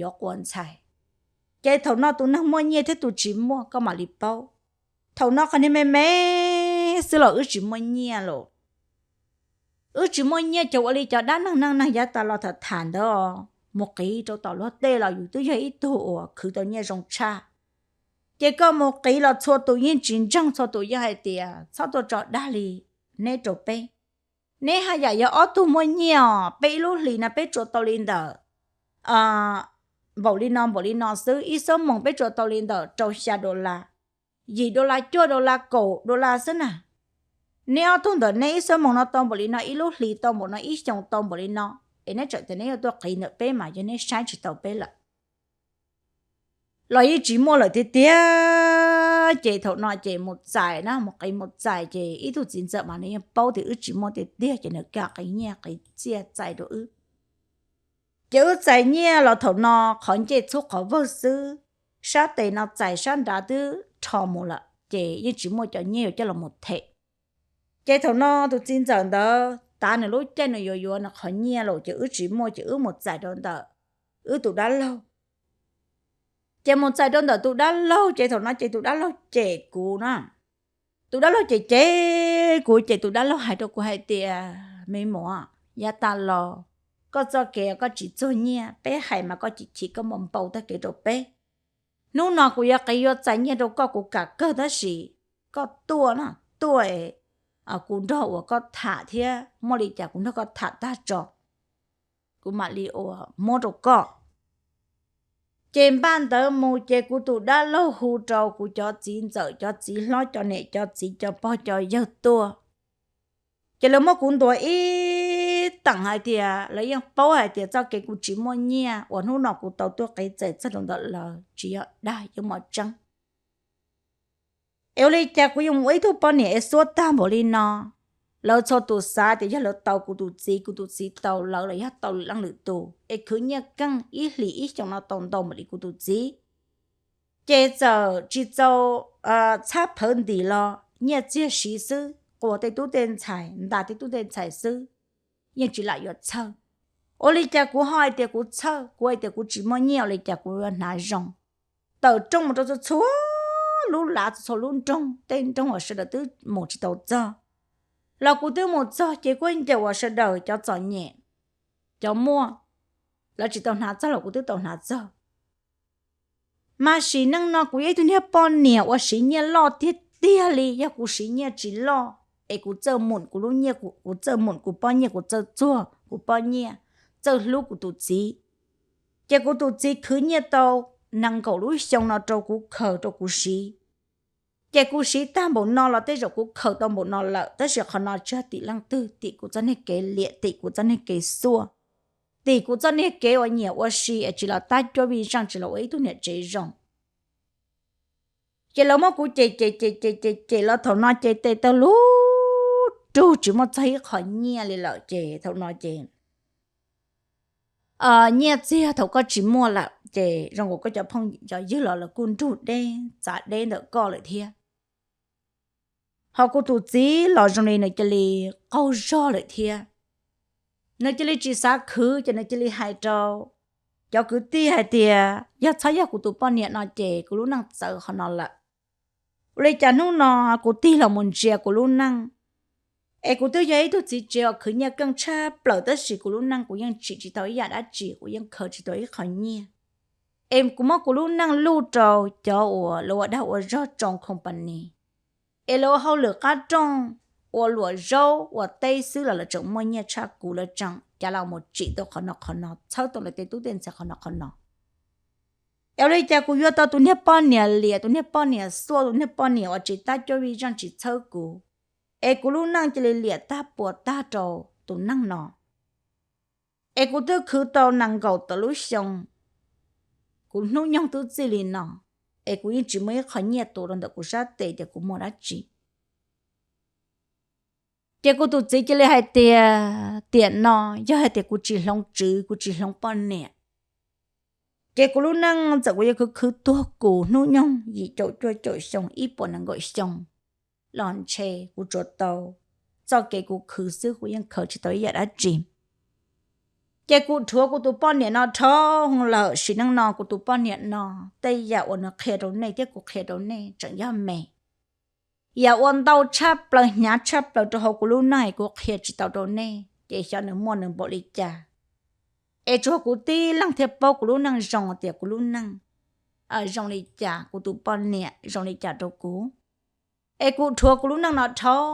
yuav quas ntxhais. Ces thaum no tus neeg muaj nyiaj thiab tus tsis muaj koj mam li paub. Thaum no qhov niag me me xwb los wb tsis muaj nyiaj los, wb tsis muaj nyiaj ces ua li cov dab neeg neej neeg yav tas los tham tham ntawd, mus qiv rau tom luag tej los yus twb yog ib tug uas khwv tau nyiaj zoo tshaj. Ces koj mus qiv los txhua tus yeej tsis ntseeg, txhua tus yeej hais tias txhob tuaj tso dag li neb rau peb. Neb haj yam yog ob tug muaj nyiaj os, peb ib lub hlis no peb tsuas tau li ntawm npaum li no npaum li no xwb, ib xuab moos peb tsuas tau li ntawm rau xya dollar, yim dollar, cuaj dollar, kaum dollar xwb na. Neb ob tug ntawm neb ib xuab moos no tau npaum li no, ib lub hlis tau npaum no, ib xyoos tau npaum li no, es neb tseem tias neb yuav tuaj qiv ntawm peb mas yog neb saib tsis taus peb lawm. Los yeej tsis muaj lawm tiag tiag. Ces thaum no ces mus txais na, mus qiv mus txais ces ib tug txiv ntxawm mas nws yeej paub tias wb tsis muaj tiag tiag ces nws kam qiv nyiaj qiv txiaj txais rau wb. Ces wb txais nyiaj los thaum no qhov ncej txhub qhov vawg xwb, sab tes no txais sab nrad twb rho mus lawm. ces yeej tsis muaj cov nyiaj yuav coj los mus them. Ces thaum no tus txiv ntxawm ntawd tav nws lub caij nws yuav yuav nws qhov nyiaj los ces wb tsis muaj ces wb mus txais rau ntawm wb tus dab laug. Ces mus txais rau ntawm tus dab laug ces thaum no ces tus dab laug cem kuv na. Tus dab laug cem cem kuv ces tus dab laug hais rau kuv hais tias, me muam, yav tas los koj txoj kev koj tsis txuag nyiaj, peb hais mas koj chim chim koj npau npau tag kev rau peb. Hnub no kuv yuav qiv yuav txais nyiaj rau koj kuv kam kawg tab sis koj tuaj no, tuaj kuv nrog uas koj tham thiab muaj li cas kuv nrog koj tham tag tso, kuv mam li uas muab rau koj. Ces npaj ntawd mus ces kuv tus dab laug hu rau kuv cov txiv ntxawm cov txiv hlob cov niam cov txiv cov pog cov yawg tuaj. Ces lawv muab kuv ntuas ib teem hais tias lawv yeej paub hais tias txoj kev kuv tsis muaj nyiaj uas hnub no kuv tau tuaj qiv txais txog rau ntawm lawv tsis yog dag, yeej muaj tseeb. Es ua li cas kuv yuav mus ua ib tug poj niam es xuab tag npaum li no? Lawv txhua tus xav tias yog lawv tau kuv tus txiv, kuv tus txiv tau lawv los yog tau leej lwm tus es khwv nyiaj keej ib hlis ib xyoos no tau ntau npaum li kuv tus txiv. Ces txawm tsis txaus txhab phawv ntim los nyiaj txiag siv xwb, quas tej tub tej ntxhais, ntas tej tub tej ntxhais xwb, yeej tsis lam yuav txhawj. Ua li cas kuv ho hais tias kuv txhawj, kuv hais tias kuv tsis muaj nyiaj, ua li cas kuv yuav hnav zoo? Tawm rooj mus rau txhua txhua lub lav, txhua txhua lub nroog, tej nroog uas sawv daws twb mus tsis tau txog, los kuv twb mus txog ces kuj ncaws uas sawv daws cov txom nyem, cov muaj, lawv tsis tau hnav txog los kuv twb tau hnav txog. Mas sim neej no kuv yog ib tug niag poj niam uas siv nyiaj loj tiag tiag li. Yog kuv siv nyiaj tsis loj es kuv txawj mum kuv lub nyiaj, kuv txawj mum kuv pob nyiaj, kuv txawj txuag kuv pob nyiaj, txawj hlub kuv tus txiv, ces kuv tus txiv khwv nyiaj tau nees nkaum lub xyoo no rau kuv khaws rau kuv siv. Ces kuv siv tag npaum no los tej zaum kuv khaws tau npaum no lawm, tab sis qhov no tsis yog tim leej twg, tim kuv txoj niag kev liam, tim kuv txoj niag kev xuaj, tim kuv txoj niag kev uas nyiam ua si es tsis los tab cuab vij zeej, tsis los ua ib tug niam tsev zoo. Ces lawv muab kuv cem cem cem cem cem cem los thaum no ces tes taw lub rug tsis muaj txog ib qho nyiaj li lawm. Ces thaum no ces nyiaj txiag thaum koj tsis muaj lawm ces zoo nkaus koj cov phooj cov ywg los lawv kuj nrug deb txav deb ntawm koj lawm thiab. Ho kuv tus txiv los zoo li nws cia li qaug zog lawm thiab. Nws cia li tsis xav khwv ces nws cia li hais rau cov kwv tij hais tias yog txhob yog kuv tus poj niam no ces kuv lub neej txawv qhov no lawm. Ua li cas hnub no kuv tig los mus ntsia kuv lub neej, es kuv twb yog ib tug txiv tsev uas khwv nyiaj keej tshaj plaws tab sis kuv lub neej kuv yeej tsim tsis tau ib yam dab tsi, kuv yeej khaws tsis tau ib qho nyiaj. Es kuv muab kuv lub neej luj rau cov uas lawv ua dag ua zog tsoo company, es lawv ua hauj lwm qab rooj, ua luam zaub ua teb xwb los lawv tseem muaj nyiaj tshaj kuv, lawv tseem cav los mus tsim tau qhov no qhov no, txhawb tau lawv tej tub tej ntxhais qhov no qhov no. Es ua li cas kuv yuav tau tus niag poj niam liam, tus niag poj niam xuaj, tus niag poj niam uas tsis tab cuab vij zeej tsis txhawb kuv, es kuv lub neej cia li liam tag puas tag rau tus neeg no. Es kuv twb khwv tau nees nkaum tawm lub xyoo, kuv hnub nyoog twb txij li no, es kuv yeej tsis muaj ib qho nyiaj tuav rau ntawm kuv sab tes tias kuv muaj dab tsi. Ces kuv tus txiv cia li hais tias tiam no yog hais tias kuv tsis hloov tswv, kuv tsis hloov poj niam, ces kuv lub neej txawm kuv yuav khwv khwv tuag kuv hnub nyoog yim caum cuaj caum xyoo, ib puas nees nkaum xyoo los ntshe kuv tsuas tau txoj kev kuv khwv xwb, kuv yeej khaws tsis tau ib yam dab tsi. Ces kuv dhuav kuv tus poj niam no dhau lawm, sim neej no kuv tus poj niam no tej yam uas nws qhia rau nej thiab kuv qhia rau nej tseem yog me. Yam uas ntau tshaj plaws hnyav tshaj plaws rau hauv kuv lub neej es kuv qhia tsis tau rau nej ces xyov nws muaj nws npaum li cas. Es tsuas kuv tib leeg thiaj paub kuv lub neej zoo tias kuv lub neej zoo li cas, kuv tus poj niam zoo li cas rau kuv. Es kuv dhuav kuv lub neej no dhau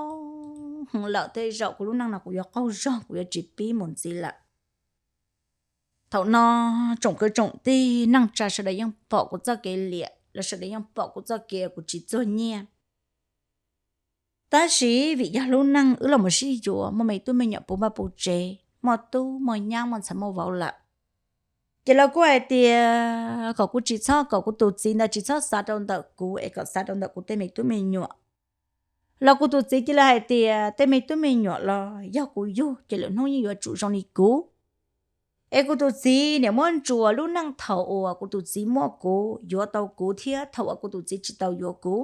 lawm, tej zaum kuv lub neej no kuv yuav qaug zog, kuv yuav tsis pib mus ntxiv lawm. Thaum no tsoom kwv tsoom tij neej tsa sawv daws yeej pom kuv txoj kev liam, los sawv daws yeej pom kuv txoj kev kuv tsis txuag nyiaj. Tab sis vim yog lub neej wb los mus sib yuav, muaj me tub me nyuam puv npaj puv tsev, muaj tub muaj nyab muaj ntxhais muaj vauv lawm, ces lawv kuj hais tias kom kuv tsis txhob, kom kuv tus txiv ntawd tsis txhob xav rau ntawm kuv es kom xav rau ntawm kuv tej me tub me nyuam. Los kuv tus txiv cia li hais tias tej me tub me nyuam los yog kuv yug ces lwm hnub yeej yuav tsum zoo li kuv. Es kuv tus txiv niam muab ntsuas lub neej thaum uas kuv tus txiv muaj kuv, yuav tau kuv thiab thaum uas kuv tus txiv tsis tau yuav kuv.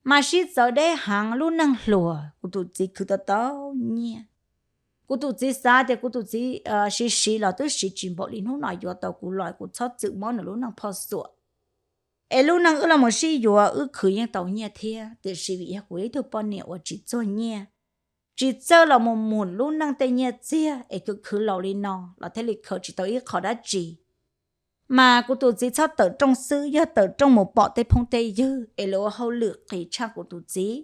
mas sib txawv deb heev, lub neej hluas, kuv tus txiv khwv tau tau nyiaj. Kuv tus txiv xav tias kuv tus txiv siv siv los twb siv tsis npaum li hnub no yuav tau kuv los, kuv txhob txwm muab nws lub neej phoj xuam. Es lub neej wb los mus sib yuav wb khwv yeej tau nyiaj thiab, tiam sis vim yog kuv yog ib tug poj niam uas tsis txuag nyiaj, tsis txawj los mus mus lub neej tej nyiaj txiag es khwv khwv laus li no los thiaj li khaws tsis tau ib qho dab tsi. Mas kuv tus txiv txhob tawm rooj xwb, yog tawm rooj mus pom tej phooj tej ywg es lawv ua hauj lwm qis tshaj kuv tus txiv,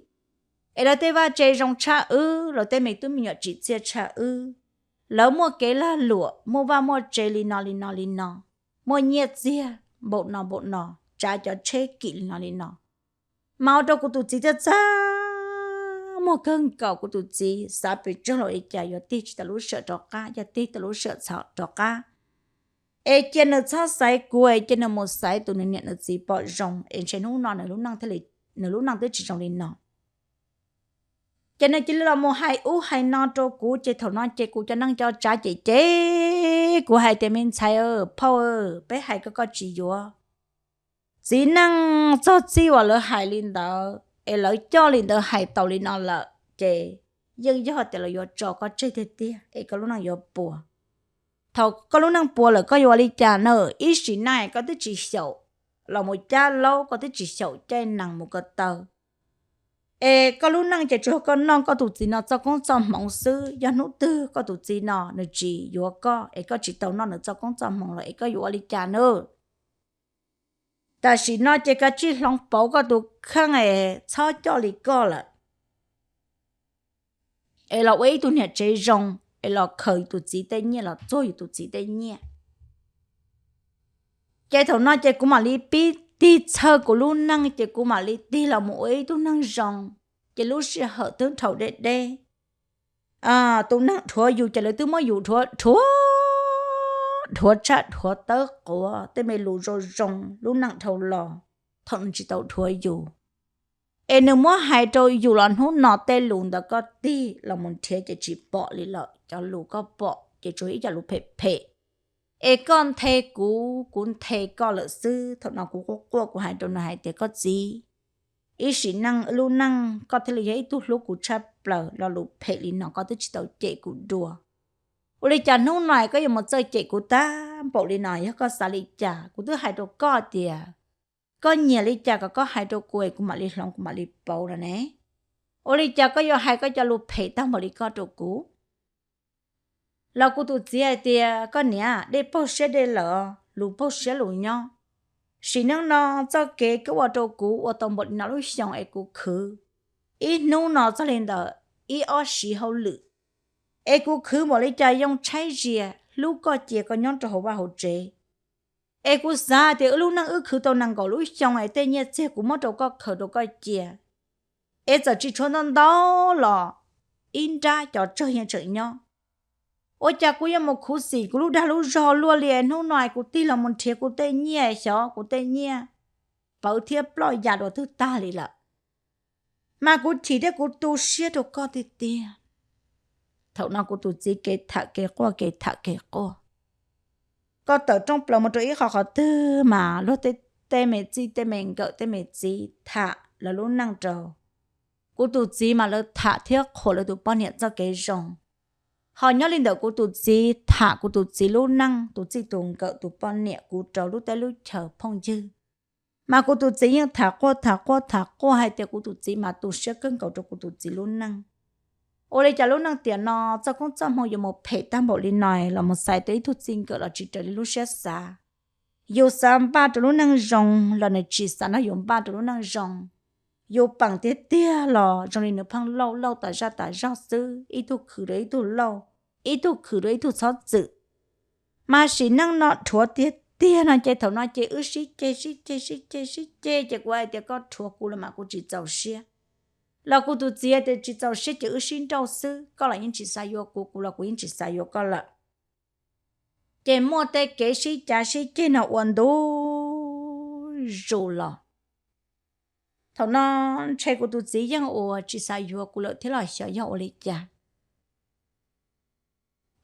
es lawv tej vaj tse zoo tshaj wb, lawv tej me tub me nyuam tsim txiaj tshaj wb, lawv muaj kev lag luam, muaj vaj muaj tse li no li no li no, muaj nyiaj txiag npaum no npaum no, tsav cov tsheb kim li no li no. Mas ua rau kuv tus txiv txaj txaj muag kawg nkaus, kuv tus txiv xav pes tsawg los li cas yuav tig tsis tau lub sij hawm rov qab, yog tig tau lub sij hawm txhaum rov qab, es cia nws txhob xaiv kuv, es cia nws mus xaiv tus nws niam nws txiv pom zoo, es ntshe hnub no nws lub neej thiaj li, nws lub neej twb tsis zoo li no. Ces nws cia li los mus hais ub hais no rau kuv, ces thaum no ces kuv cov neej cov tsav cem cem kuv hais tias, me ntxhais phauj, peb hais koj koj tsis yuav. Txiv neej txog txij uas lawv hais li ntawd es lawv coj li ntawd hais tau li no lawm ces yeej yog tias lawv yuav tso koj tseg tiag tiag es koj lub neej yuav puas. Thaum koj lub neej puas lawm koj yuav ua li cas na? Ib sim neej koj twb tsis xyaum los mus cab laub, koj twb tsis xyaum caij nees mus ko taw, es koj lub neej ces tsuas yog koj noj koj tus txiv no txoj koob txoj hmoov xwb. Yog hnub twg koj tus txiv no nws tsis yuav koj es koj tsis tau noj nws txoj koob txoj hmoov lawm es koj yuav ua li cas na? Tam sim no ces kav tsij hloov pauv koj tus kheej es txhob coj li koj lawm, es los ua ib tug niam tsev zoo, es los khaws yus tus txiv tej nyiaj, los txuag yus tus txiv tej nyiaj. Ces thaum no ces kuv mam li pib tig txhawj kuv lub neej, ces kuv mam li tig los mus ua ib tug neeg zoo. Ces lub sij hawm twb dhau deb deb, tus neeg dhuav yus ces lawv twb muab yus dhuav, dhuav tshaj dhuav tawb quav tej me lus zoo zoo lub neej dhau los. Thaum nws tsis tau dhuav yus, es nws muab hais rau yus los hnub no tej lus ntawd koj tig los mus nrhiav ces tsis pom li lawm. Cov lus koj pom ces tsuas ib co lus phem phem, es koj nthe kuv, kuv nthe koj lawm xwb. Thaum no kuv quaj quaj kuv hais rau nws hais tias, koj txiv, ib sim neej wb lub neej koj thiaj li yog ib tug hlub kuv tshaj plaws, lo lus phem li no koj twb tsis tau cem kuv dua. Ua li cas hnub no koj yuav mus txawj cem kuv tag npaum li no? Yog koj xav li cas? Kuv twb hais rau koj tias koj nyiam li cas kom koj hais rau kuv es kuv mam li hloov kuv mam li pauv no ne. Ua li cas koj yuav hais koj cov lus phem tag npaum li koj rau kuv? Los kuv tus txiv hais tias, koj niam, dej paug siab dej lawm, lus paug siab lus nyob. Sim neej no txoj kev koj ua rau kuv ua tau npaum li no lub xyoo es kuv khwv ib hnub no txog li ntawm ib ob siv hauj lwm, es kuv khwv npaum li cas yoo tshaib zias hlub koj cia koj nyob rau hauv vaj hauv tsev. Es kuv xav tias wb lub neej wb khwv tau nees nkaum lub xyoo es tej nyiaj txiag kuv muab rau koj khaws rau koj cia, es txawm tsis tshuav ntau ntau los ib nrab cov tsawg yeej tseem nyob. Ua cas kuv yuav mus khuv xim kuv lub dag lub zog luaj li, hnub no kuv tig los mus nrhiav kuv tej nyiaj, xyov kuv tej nyiaj pawv thiab ploj ya dua twg tag li lawm. Mas kuv chim thiab kuv tu siab rau koj tiag tiag. Thaum no kuv tus txiv kev tham kev quaj kev tham kev quaj. Koj tawm rooj plaws mus rau ib qho qhov twg mas luag tej, tej me txij tej me nkawm tej me txiv tham lawv lub neej rau kuv tus txiv, mas lawv tham thiab qhuas lawv tus poj niam txoj kev zoo. Ho nyob li ntawm kuv tus txiv tham kuv tus txiv lub neej, tus txij tus nkawm, tus poj niam, kuv rau lub teb lub chaw phooj ywg, mas kuv tus txiv yeej tham quaj tham quaj tham quaj hais tias kuv tus txiv mas tu siab kawg nkaus rau kuv tus txiv lub neej. Ua li cas lub neej tiam no txoj koob txoj hmoo yuav mus phem tag npaum li no, los mus xaiv tau ib tug txij nkawm los tsis raws li lub siab xav. Yus xav npaj rau lub neej zoo los nws tsis xav nrog yus npaj rau lub neej zoo. Yus peem tiag tiag los zoo li nws pheej lauj lauj tas zaj tas zog xwb, ib tug khwv rau ib tug lauj, ib tug khwv rau ib tug txhob txwm. Mas sim neej no dhuav tiag tiag no ces thaum no ces wb sib ceg sib ceg sib ceg sib ceg, ces kuv hais tias koj dhuav kuv los mas kuv tsis txaus siab, los kuv tus txiv tias tsis txaus siab ces wb sib nrauj xwb, koj los yeej tsis xav yuav kuv, kuv los kuv yeej tsis xav yuav koj lawm. Ces muaj tej kev sib cav sib ceg no ua ntu zus los. Thaum no ntshe kuv tus txiv yeej uas tsis xav yuav kuv lawm thiab los xyov yog ua li cas.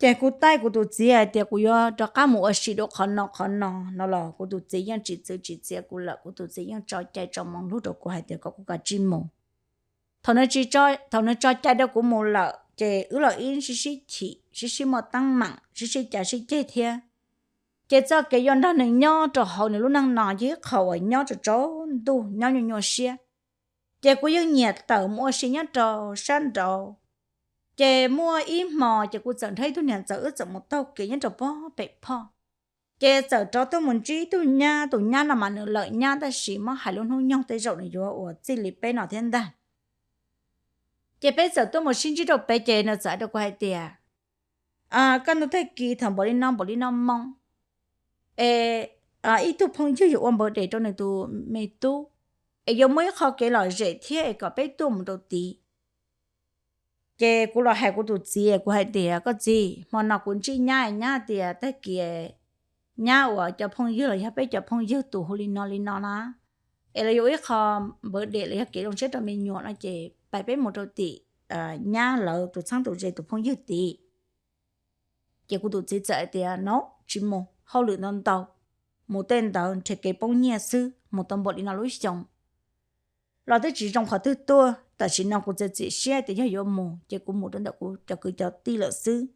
Ces kuv taij kuv tus txiv hais tias kuv yuav rov qab mus ua si dua qhov no qhov no no los kuv tus txiv yeej tsis txwv tsis txiav kuv lawm, kuv tus txiv yeej tso cai tso moo lug rau kuv hais tias kom kuv kav tsij mus. Thaum nws tso cai rau kuv mus lawm ces wb los ib sib sib chim sib sib muaj teeb meem sib sib cav sib ceg thiab. Ces txoj kev yuav nrog nws nyob rau hauv nws lub neej no yog ib qho uas nyob tsaus ntuj nyob nyuaj nyuaj siab. Ces kuv yeej nyiam tawm mus ua si nyob rau sab nraud. Ces muaj ib hmo ces kuv txawm nrog ib tug niam ntxawm wb txawm mus taug kev nyob rau pem phoj. Ces txawm rov tuaj mus ntsib ib tug nyab, tus nyab no mas nws lawm nyab tab sis muab hais lub hnub nyoog tej zaum nws yuav ua txij li peb no thiab ntag. Ces peb txawm tuaj mus sib ntsib rau pem ces nws txawm hais rau kuv hais tias, koj ntu tag kis thaum npaum li no npaum li no moo es ib tug phooj ywg yuav ua npawg dej rau nws tus me tub, es yuav muaj ib qho kev lom zem thiab es kom peb tuaj mus rau tid. Ces kuv los hais kuv tus txiv, kuv hais tias, koj txiv, hmo no kuv ntsib nyab, nyab tias tag kis nyab uas cov phooj ywg los yog peb cov phooj ywg tus hu li no li no na, es lawv yuav ua ib qho npawg dej los yog kev zoo siab rau me nyuam no ces pais peb mus rau tim nyab lawv tus txheeb tus ze tus phooj ywg tid. Ces kuv tus txiv txawm hais tias, no tsis mus, hauj lwm ntau ntau, mus tej ntawd nrhiav kev poob nyiaj xwb, mus tau npaum li no lub xyoo los twb tsis zoo qhov twg tuaj. Tam sim no kuv txiav txim siab tias yog yuav mus ces kuv mus rau ntawm kuv cov kwv cov tij lawm xwb.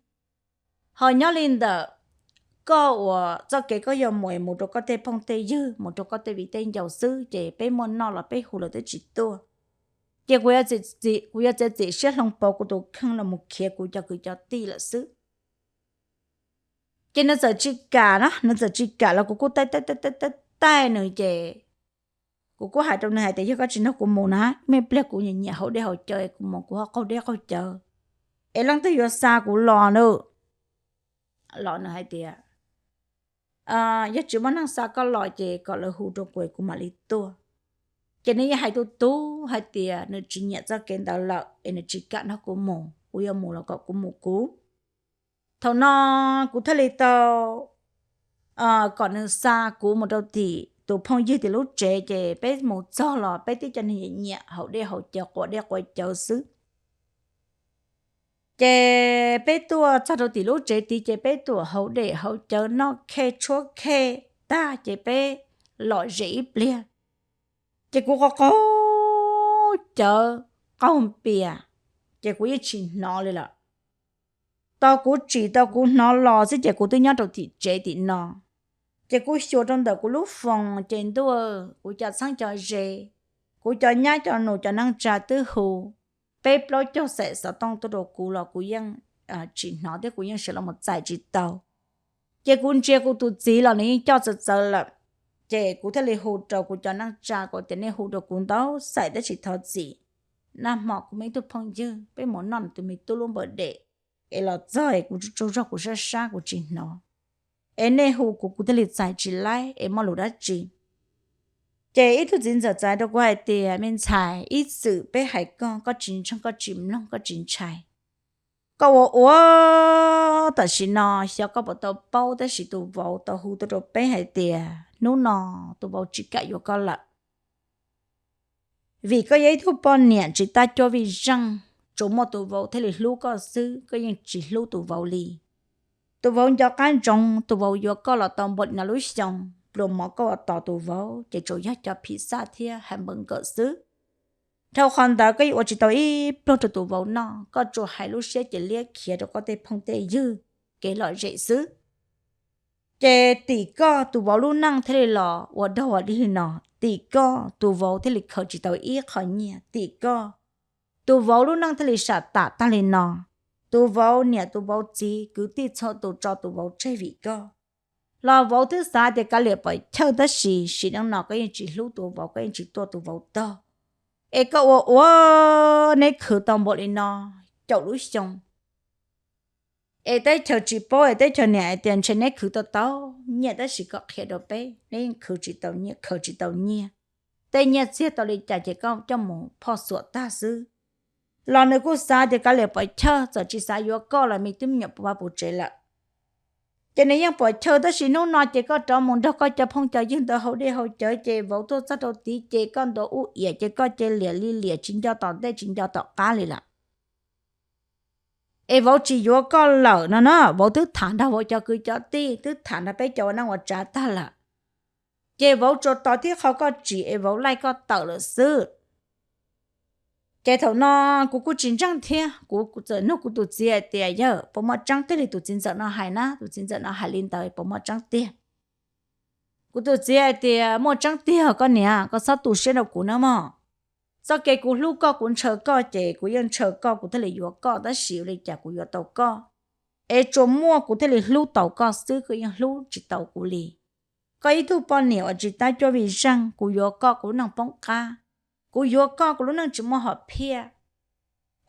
Ho nyob li ntawm koj uas txoj kev koj yuav mus es mus rau koj tej phooj tej ywg, mus rau koj tej viv tej ncaus xwb, ces peb muaj noj los peb hu lawv twb tsis tuaj. Ces kuv yuav txiav txim siab hloov pauv kuv tus kheej los mus khiav kuv cov kwv cov tij lawm xwb. Ces nws txawm tsis kam na, nws txawm tsis kam los kuv kuj taij taij taij taij taij nws ces kuv kuj hais rau nws hais tias yog koj tsis nrog kuv mus na, me pliag kuv nyiam nyiam haus dej haus cawv es kuv mus kuv ho qaug dej qaug cawv es leej twg yuav xa kuv los na. Los nws hais tias yog tsis muaj neeg xa koj los ces kom lawv hu rau kuv es kuv mam li tuaj. Ces nws yeej hais tus tub hais tias nws tsis nyiam txoj kev ntawd lawm es nws tsis kam nrog kuv mus, kuv yuav mus los kom kuv mus kuv. Thaum no kuv thiaj li tau kom nws xa kuv mus rau tim tus phooj ywg tim lub tsev, ces peb mus txog los peb tib co neeg nyiam nyiam haus dej haus cawv, quav dej quav cawv xwb. Ces peb tuaj txog rau tim lub tsev tid ces peb tuam haus dej haus cawv noj khej tshuab khej tag ces peb lom zem ib pliag. Ces kuv qaug qaug cawv, qaug pias, ces kuv yeej tsis hnov li lawm. Tau kuv tsim tau kuv hnov los xwb ces kuv twb nyob rau tim tsev tim no. Ces kuv xyuas rau ntawm kuv lub foos ces ntuj, kuv cov txheeb cov ze, kuv cov nyab cov nus cov neej tsa twb hu peb plaub caug xaim xov tooj tuaj rau kuv los kuv yeej tsis hnov thiab kuv yeej sawv los mus txais tsis tau. Ces kuv ntsia kuv tus txiv los nws yeej coj txawv txawv lawm. Ces kuv thiaj li hu rau kuv cov neej tsa kuv tias nej hu rau kuv ntau xaim tab sis thov txim, nag hmo kuv muaj ib tug phooj ywg peb mus noj nws tus me tub lub npawg dej, es los txog es kuv tsaug zog kuv sab sab kuv tsis hnov, es nej hu kuv kuv thiaj li txais tsis laib es muaj lus dab tsi. Ces ib tug txiv ntxawm txawm hais rau kuv hais tias me ntxhais, ib txwm peb hais koj koj tsis ntseeg koj tsis mloog koj tsis ntshai. Koj ua ua tam sim no xyov koj puas tau paub tab sis tus vauv tau hu tuaj rau peb hais tias hnub no tus vauv tsis kam yuav koj lawm. Vim koj yog ib tug poj niam tsis tab cuab vij zeej, tsuas muaj tus vauv thiaj li hlub koj xwb, koj yeej tsis hlub tus vauv li. Tus vauv nco qab ntsoov tus vauv yuav koj los tau npaum li no lub xyoo, pluas mov koj ua tos tus vauv ces tsuas yog cov phim xaj thiab ha npawg nkawm xwb. Dhau qhov ntawd koj yeej ua tsis tau ib pluag rau tus vauv noj, koj tsuas hais lub siab ces liab khiav rau koj tej phooj tej ywg kev lom zem xwb. Ces tim koj tus vauv lub neej thiaj li los ua dog ua dig li no, tim koj tus vauv thiaj li khaws tsis tau ib qho nyiaj, tim koj tus vauv lub neej thiaj li sam tam tag li no. Tus vauv niam tus vauv txiv kwv tij txhua tus tso tus vauv tseg vim koj, los vauv twb xav tias kav liam pom chawj tab sis sim neej no koj yeej tsis hlub tus vauv, koj yeej tsis tuaj tus vauv tog. Es koj ua ua neb khwv tau npaum li no caum lub xyoo. Es teb chaws tsis paub es teb chaws niam hais tias ntshe neb khwv tau tau nyiaj tab sis koj qhia rau peb, neb yeej khwv tsis tau nyiaj, khaws tsis tau nyiaj. Tej nyiaj txiag tau li cas ces koj coj mus phoj xuam tag xwb. Los nws kuj xav tias kav liam pom chawj, txawm tsis xav yuav koj los me tub me nyuam puv vaj puv tsev lawm. Ces nws yeej pom chawj tab sis hnub no ces koj rov mus nrog koj cov phooj cov ywg ntawd haus dej haus cawv ces vauv tuaj txog rau tid ces koj ntuav ub iam ces koj cia liam li liam tsis nco tom ntej tsis nco tom qab li lawm. es vauv tsis yuav koj lawm no na. Vauv twb tham nrog vauv cov kwv cov tij, twb tham nrog peb cov ua neej ua tsav tag lawm, ces vauv tsuas tos tib qho koj tsim es vauv laij koj tawm lawm xwb. Ces thaum no kuv kuj tsis ntseeg thiab, kuv txawm nug kuv tus txiv hais tias, yawg, puas muaj tseeb tiag li tus txiv ntxawm no hais na? Tus txiv ntxawm no hais li ntawd puas muaj tseeb tiag? Kuv tus txiv hais tias, muaj tseeb tiag koj niam, koj txhob tu siab rau kuv nawb mog. Txoj kev kuv hlub koj, kuv ntshaw koj ces kuv yeej ntshaw koj, kuv thiaj li yuav koj, tab sis ua li cas kuv yuav tau koj, es tsuas muaj kuv thiaj li hlub tau koj xwb, koj yeej hlub tsis tau kuv li. Koj ib tug poj niam uas tsis tab cuab vij zeej, kuv yuav koj kuv lub neej poob qab, kuv yuav koj kuv lub neej tsis muaj hom phiaj.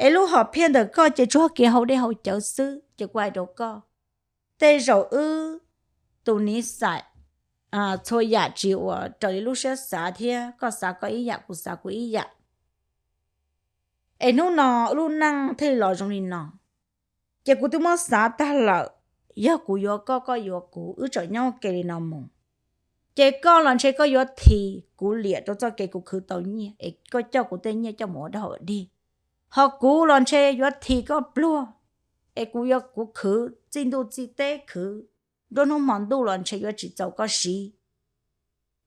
Es lub hom phiaj ntawm koj ces tsuas kev haus dej haus cawv xwb. Ces kuv hais rau koj, tej zaum wb tus niv xais txhua yam tsis ua raws li lub siab xav thiab, koj xav koj ib yam, kuv xav kuv ib yam. Es hnub no wb lub neej thiaj li los zoo li no. Ces kuv twb muab xav tag lawm, yog kuv yuav koj, koj yuav kuv, wb tseem nyob ua ke li no mus, ces koj los ntshe koj yuav this kuv liam rau txoj kev kuv khwv tau nyiaj es koj coj kuv tej nyiaj coj mus ua dog ua dig. Ho kuv los ntshe yuav this koj pluag, es kuv yuav, kuv khwv txij ntuj txij teb, khwv nruab hnub hmo ntuj los ntshe yuav tsis txaus koj siv.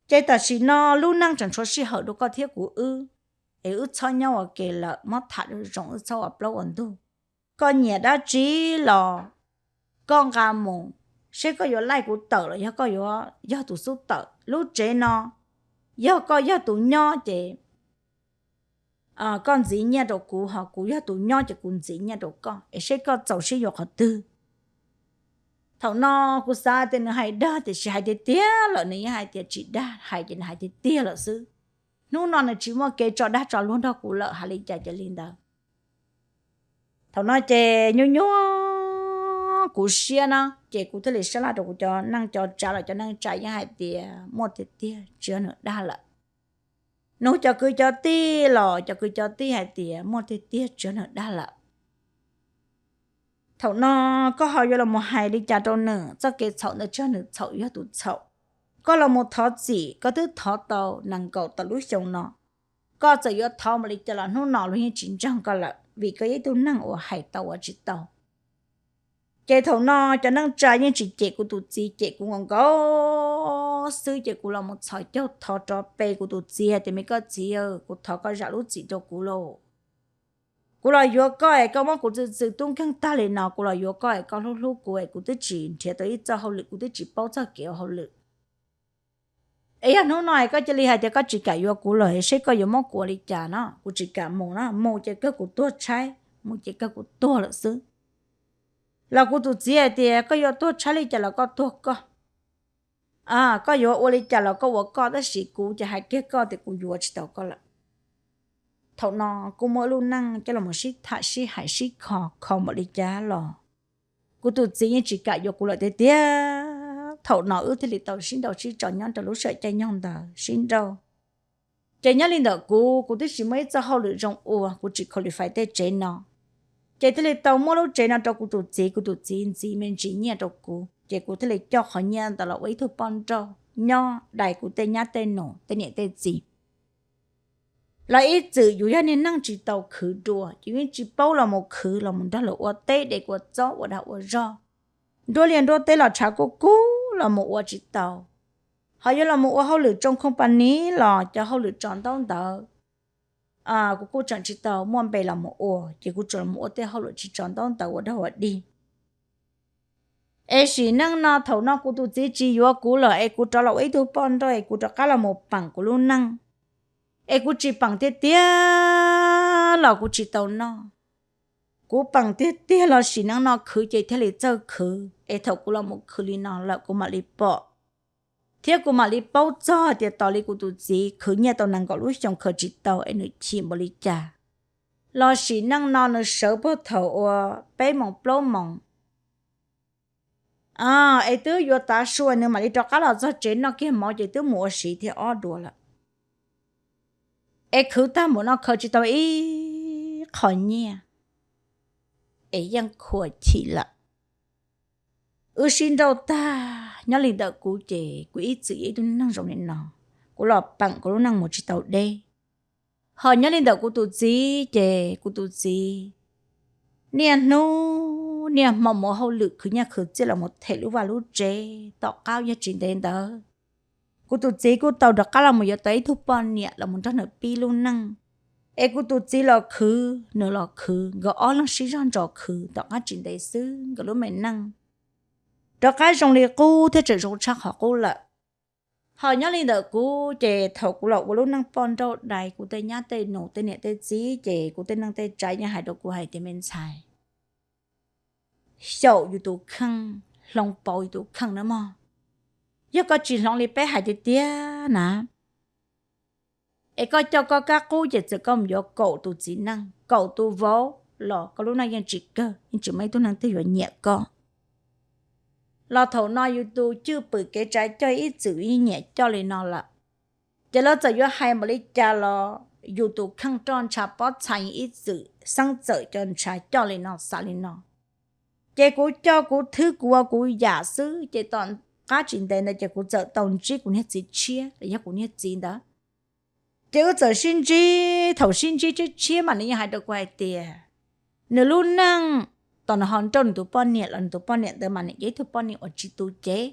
Ces tam sim no lub neej tseem tshuav sij hawm rau koj thiab kuv wb, es wb txhob nyob ua ke lawm, muab tham zoo, wb txhob ua plaub ua ntug. Koj nyiam dab tsi los koj nqa mus, seb koj yuav laij kuv tawm los yog koj yuav yog tus xub tawm. Lub tsev no yog koj yog tus nyob ces koj ntxiv nyiaj rau kuv, ho kuv yog tus nyob ces kuv ntxiv nyiaj rau koj, es seb koj txaus siab yuav qhov twg. Thaum no kuv xav tias nws hais dag, tiam sis hais tiag tiag lawm nws yeej hais tias tsis dag, hais ces nws hais tiag tiag lawm xwb. Hnub no nws tsis muaj kev tso dag tso luag nrog kuv lawm, hais li cas ces li ntawd. Thaum no ces nyuaj nyuaj kuv siab na, ces kuv thiaj li sab laj rau kuv cov neej cov tsav los cov neej tsa yeej hais tias muaj tiag tiag, tsis yog nws dag lawm. Nug cov kwv cov tij los cov kwv cov tij hais tias muaj tiag tiag, tsis yog nws dag lawm. Thaum no koj ho yuav los mus hais li cas rau nws? Txoj kev txhaum ntawd tsis yog nws txhaum, yog tus txhaum. Koj los mus thov txim, koj twb thov tau nees nkaum tawm lub xyoo no, koj txawm yuav thov mus li cas los hnub no luag yeej tsis ntseeg koj lawm, vim koj yog ib tug neeg uas hais tau ua tsis tau. Ces thaum no cov neej tsa yeej tsis cem kuv tus txiv, cem kuv nkaus nkaus xwb, ces kuv los mus txhos caug thov rov pe kuv tus txiv tias, me koj txiv, kuv thov koj zam lub txim rau kuv lauj. Kuv los yuav koj es koj muab kuv txwv txwv tub nkeeg tag li no, kuv los yuav koj es koj hlub hlub kuv es kuv twb tsis nrhiav tau ib txoj hauj lwm, kuv twb tsis paub txoj kev ua hauj lwm. Es yog hnub no es koj cia li hais tias koj tsis kam yuav kuv lawm, seb koj yuav muab kuv ua li cas no? Kuv tsis kam mus na, mus ces kawg kuv tuag tshaib, mus ces kawg kuv tuag lawm xwb. Los kuv tus txiv hais tias koj yuav tuag tshaib li cas los koj tuag koj, koj yuav ua li cas los koj ua koj, tab sis kuv ces hais kiag koj tias kuv yuav tsis tau koj lawm. Thaum no kuj muaj ib lub neej coj los sib tham sib hais sib kho, kho npaum li cas los kuv tus txiv yeej tsis kam yuav kuv lawm tiag tiag. Thaum no wb thiaj li tau sib nrauj sib tso nyob rau lub sij hawm caij nyoog ntawd sib nrauj. Ces nyob li ntawm kuv, kuv twb tsis muaj ib txoj hauj lwm zoo ua, kuv tsis qualify tej tsev no, ces thiaj li tau muab lub tsev no rau kuv tus txiv, kuv tus txiv ntxiv me ntsis nyiaj rau kuv, ces kuv thiaj li coj qhov nyiaj ntawd los ua ib tug poj nrauj nyob dai kuv tej nyab tej nus tej niam tej txiv. Los ib txwm yus yog niag neeg tsis tau khwv dua, ces yeej tsis paub los mus khwv los mus nrog luag ua teb de kua txob ua dag ua zog. Nruab liaj nruab teb los tshav kub kub los mus ua tsis tau. Ho yuav los mus ua hauj lwm tsoo company los cov hauj lwm tso ntaub ntawv, kuv kuj tseem tsis tau muaj npe los mus ua, ces kuv tsuas los ua tej hauj lwm tsis tso ntaub ntawv ua dog ua dig. Es sim neej no thaum no kuv tus txiv tsis yuav kuv lawm es kuv rov los ua ib tug poj nrauj es kuv rov qab los mus peem kuv lub neej. Es kuv tsis peem tiag tiag los kuv tsis tau noj. Kuv peem tiag tiag los sim neej no khwv ces thiaj li txawj khwv, es thaum kuv los mus khwv li no lawm kuv mam li pom, thiab kuv mam li paub txog tias tos li kuv tus txiv khwv nyiaj tau nees nkaum lub xyoo khaws tsis tau es nws chim npaum li cas. Los sim neej no nws sawv puag thaum ua peb moos plaub moos, es twb yuav tav su nws mam li rov qab los txog tsev noj kiag mov ces twb mus ua si thiab ob dua lawm. Es khwv tag npaum no khaws tsis tau ib qho nyiaj, es yeej khuam chim lawm. Wb sib nrauj tag, nyob li ntawm kuv ces kuv ib txwm yog ib tug neeg zoo li no, kuv los peem kuv lub neej mus tsis tau deb. Ho nyob li ntawm kuv tus txiv ces kuv tus txiv niaj hnub niaj hmo mus ua hauj lwm khwv nyiaj khwv txiaj los mus them lub vaj lub tsev. Tom qab yog tsis ntev ntawd, kuv tus txiv kuj tau rov qab los mus yuav tau ib tug poj niam los mus nrog nws pib lub neej. Es kuv tus txiv los khwv, nws los khwv, nkawd ob leeg sib zog ntsos khwv. Tom qab tsis ntev xwb nkawd lub me neej rov qab zoo li qub thiab tseem zoo tshaj qhov qub lawm. Ho nyob li ntawm kuv ces thaum kuv los ua lub neej poj nrauj dai, kuv tej nyab tej nus tej niam tej txiv ces kuv tej neej tej tsav yeej hais rau kuv hais tias, me ntxhais, xyaum yus tus kheej, hloov pauv yus tus kheej na mog. Yog koj tsis hloov li peb hais tiag tiag na, es koj coj koj kab qub ces txawm koj mus yuav kaum tus txiv neej kaum tus vauv los koj lub neej yeej tsis kawg, yeej tsis muaj ib tug neeg twg yuav nyiam koj. Los thaum no yus tus cwj pwm kev tsav coj ib txwm yeej nyiam coj li no lawm, ces lawv txawm yuav hais npaum li cas los yus tus kheej roj ntsha pob txha ib txwm xeeb txawm cov ntsha coj li no xav li no. Ces kuv coj kuv thwb kuv ua kuv yam xwb, ces tom qab tsis ntev ntawd ces kuv txawm tau ntsib kuv niag txiv tshiab los yog kuv niag txiv ntawd. Ces wb txawm sib ntsib, thaum sib ntsib tshiab tshiab mas nws yeej hais rau kuv hais tias nws lub neej, tom nws ho nrauj nws tus poj niam los nws tus poj niam ntawd mas nws yog ib tug poj niam uas tsis tu cev.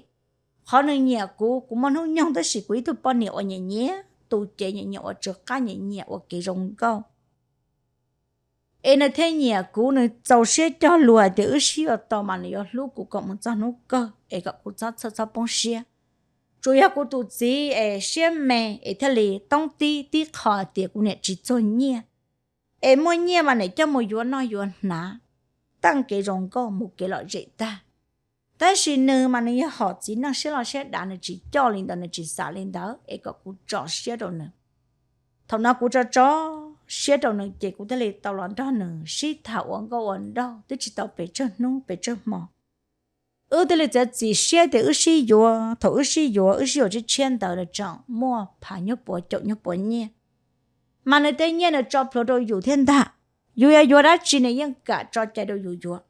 Qhov nws nyiam kuv, kuv muaj hnub nyoog tab sis kuv ib tug poj niam uas nyiam nyiam tu cev, nyiam nyiam ua tsw qab, nyiam nyiam ua kev zoo nkauj. Es nws thiaj nyiam kuv, nws txaus siab cog lus hais tias wb sib yuav tau mas nws yuav hlub kuv kom mus txog hnub kawg es kom kuv txhob txhawj txhob poob siab. Tsuas yog kuv tus txiv es siab me es thiaj li toob tib tib qho hais tias kuv niam tsis txuag nyiaj, es muaj nyiaj mas niam coj mus yuav noj yuav hnav, teej kev zoo nkauj mus kev lom zem tag. Tab sis nws mas nws yog hom txiv neej siab loj siab dav, nws tsis coj li ntawd, nws tsis xav li ntawd es kom kuv tso siab rau nws. Thaum no kuv tso tso siab rau nws ces kuv thiaj li tau los nrog nws sib tham ua nkauj ua nraug twb tsis tau pes tsawg hnub pes tsawg hmo, wb thiaj li txiav txim siab tias wb sib yuav. Thaum wb sib yuav, wb sib yuav tshiab tshiab ntawd los tseem muaj phav nyuag puav caum nyuag puav nyiaj, mas nws tej nyiaj nws tso plhuav rau yus thiab ntag. Yus yuav yuav dab tsi nws yeej kam tso cai rau yus yuav.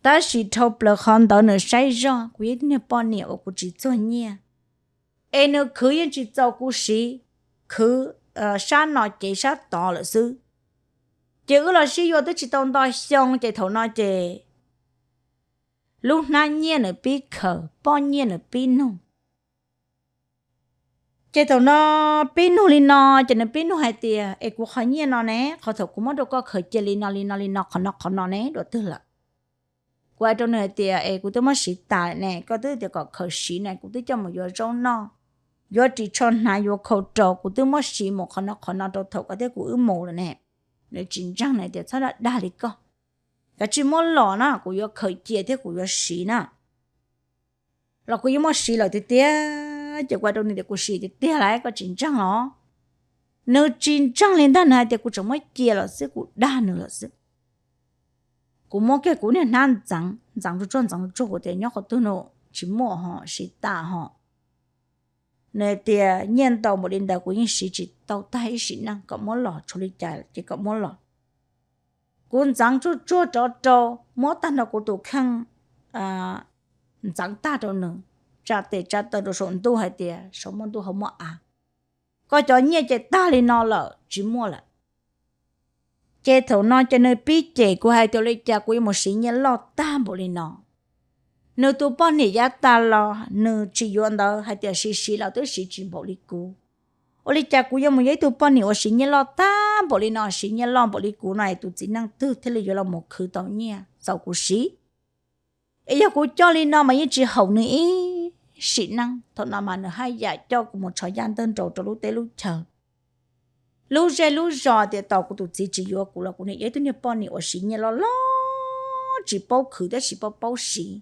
Tab sis dhau plaws qhov ntawd nws saib zoj kuv yog ib tug niag poj niam uas kuv tsis txuag nyiaj, es nws khwv yeej tsis txaus kuv siv, khwv sab no cev sab tod lawm xwb. Ces wb los sib yuav twb tsis tau nto xyoo ces thaum no ces lub hnab nyiaj nws pib khaws, poj nyiaj nws pib nug. Ces thaum no pib nug li no, ces nws pib nug hais tias, es kuv qhov nyiaj no ne, qhov thaum kuv muab rau koj khaws cia li no li no li no qhov no qhov no ne, dua twg lawm? Kuv hais rau nws hais tias, es kuv twb muab siv tas ne, koj twb tias kom khaws siv ne, kuv twb coj mus yuav zaub noj, yuav ris tsho hnav, yuav khau rau, kuv twb muab siv mus qhov no qhov no rau thaum koj thiab kuv wb mus lawm ne. Nws tsis ntseeg, nws tias txhob dag dag li koj, kav tsij muab los na, kuv yuav khaws cia thiab kuv yuav siv na. Los kuv yeej muab siv lawm tiag tiag. Ces kuv hais rau nws tias kuv siv tiag tiag lawm, koj tsis ntseeg los? Nws tsis ntseeg li ntag, nws hais tias kuv tseem muab cia lawm xwb, kuv dag nws lawm xwb. Kuv muab kiag kuv niag hnab ntxeev ntxeev tsuag tsuag ntxeev tsuag tsuag, kuv tias nyob qhov twg no, tsis muaj ho, siv tas ho. Nws tias nyiaj ntau npaum li ntawd kuv yeej siv tsis tau tag ib sim neej, kom muab los, tshuav li cas ces kom muab los. Kuv ntxeev tsuag tsuag rov rau, muab tag nrho kuv tus kheej ntxeev tag rau nws, tsa tes tsa taw rau saum ntuj hais tias saum muaj ntuj hauv muaj av, koj cov nyiaj ces tag li no lawm, tsis muaj lawm. Ces thaum no ces nws pib cem kuv hais tias ua li cas kuv yuav mus siv nyiaj loj tag npaum li no. Nws tus poj niam yav tas los nws tsis yuav ntawd hais tias siv siv los twb siv tsis npaum li kuv. Ua li cas kuv yuav mus yuav ib tug poj niam uas siv nyiaj loj tag npaum li no, siv nyiaj loj npaum li kuv no es tus txiv neej twg thiaj li yuav los mus khwv tau nyiaj txaus kuv siv? Es yog kuv coj li no mas yeej tsis haum nws ib sim neej. Thaum no mas nws haj yam coj kuv mus tshov yaj ntawg nraus rau lub teb lub chaw, lub zej lub zos tias tos kuv tus txiv tsis yuav kuv los kuv niam yuav ib tug niag poj niam uas siv nyiaj loj loj, tsis paub khwv tab sis paub paub siv.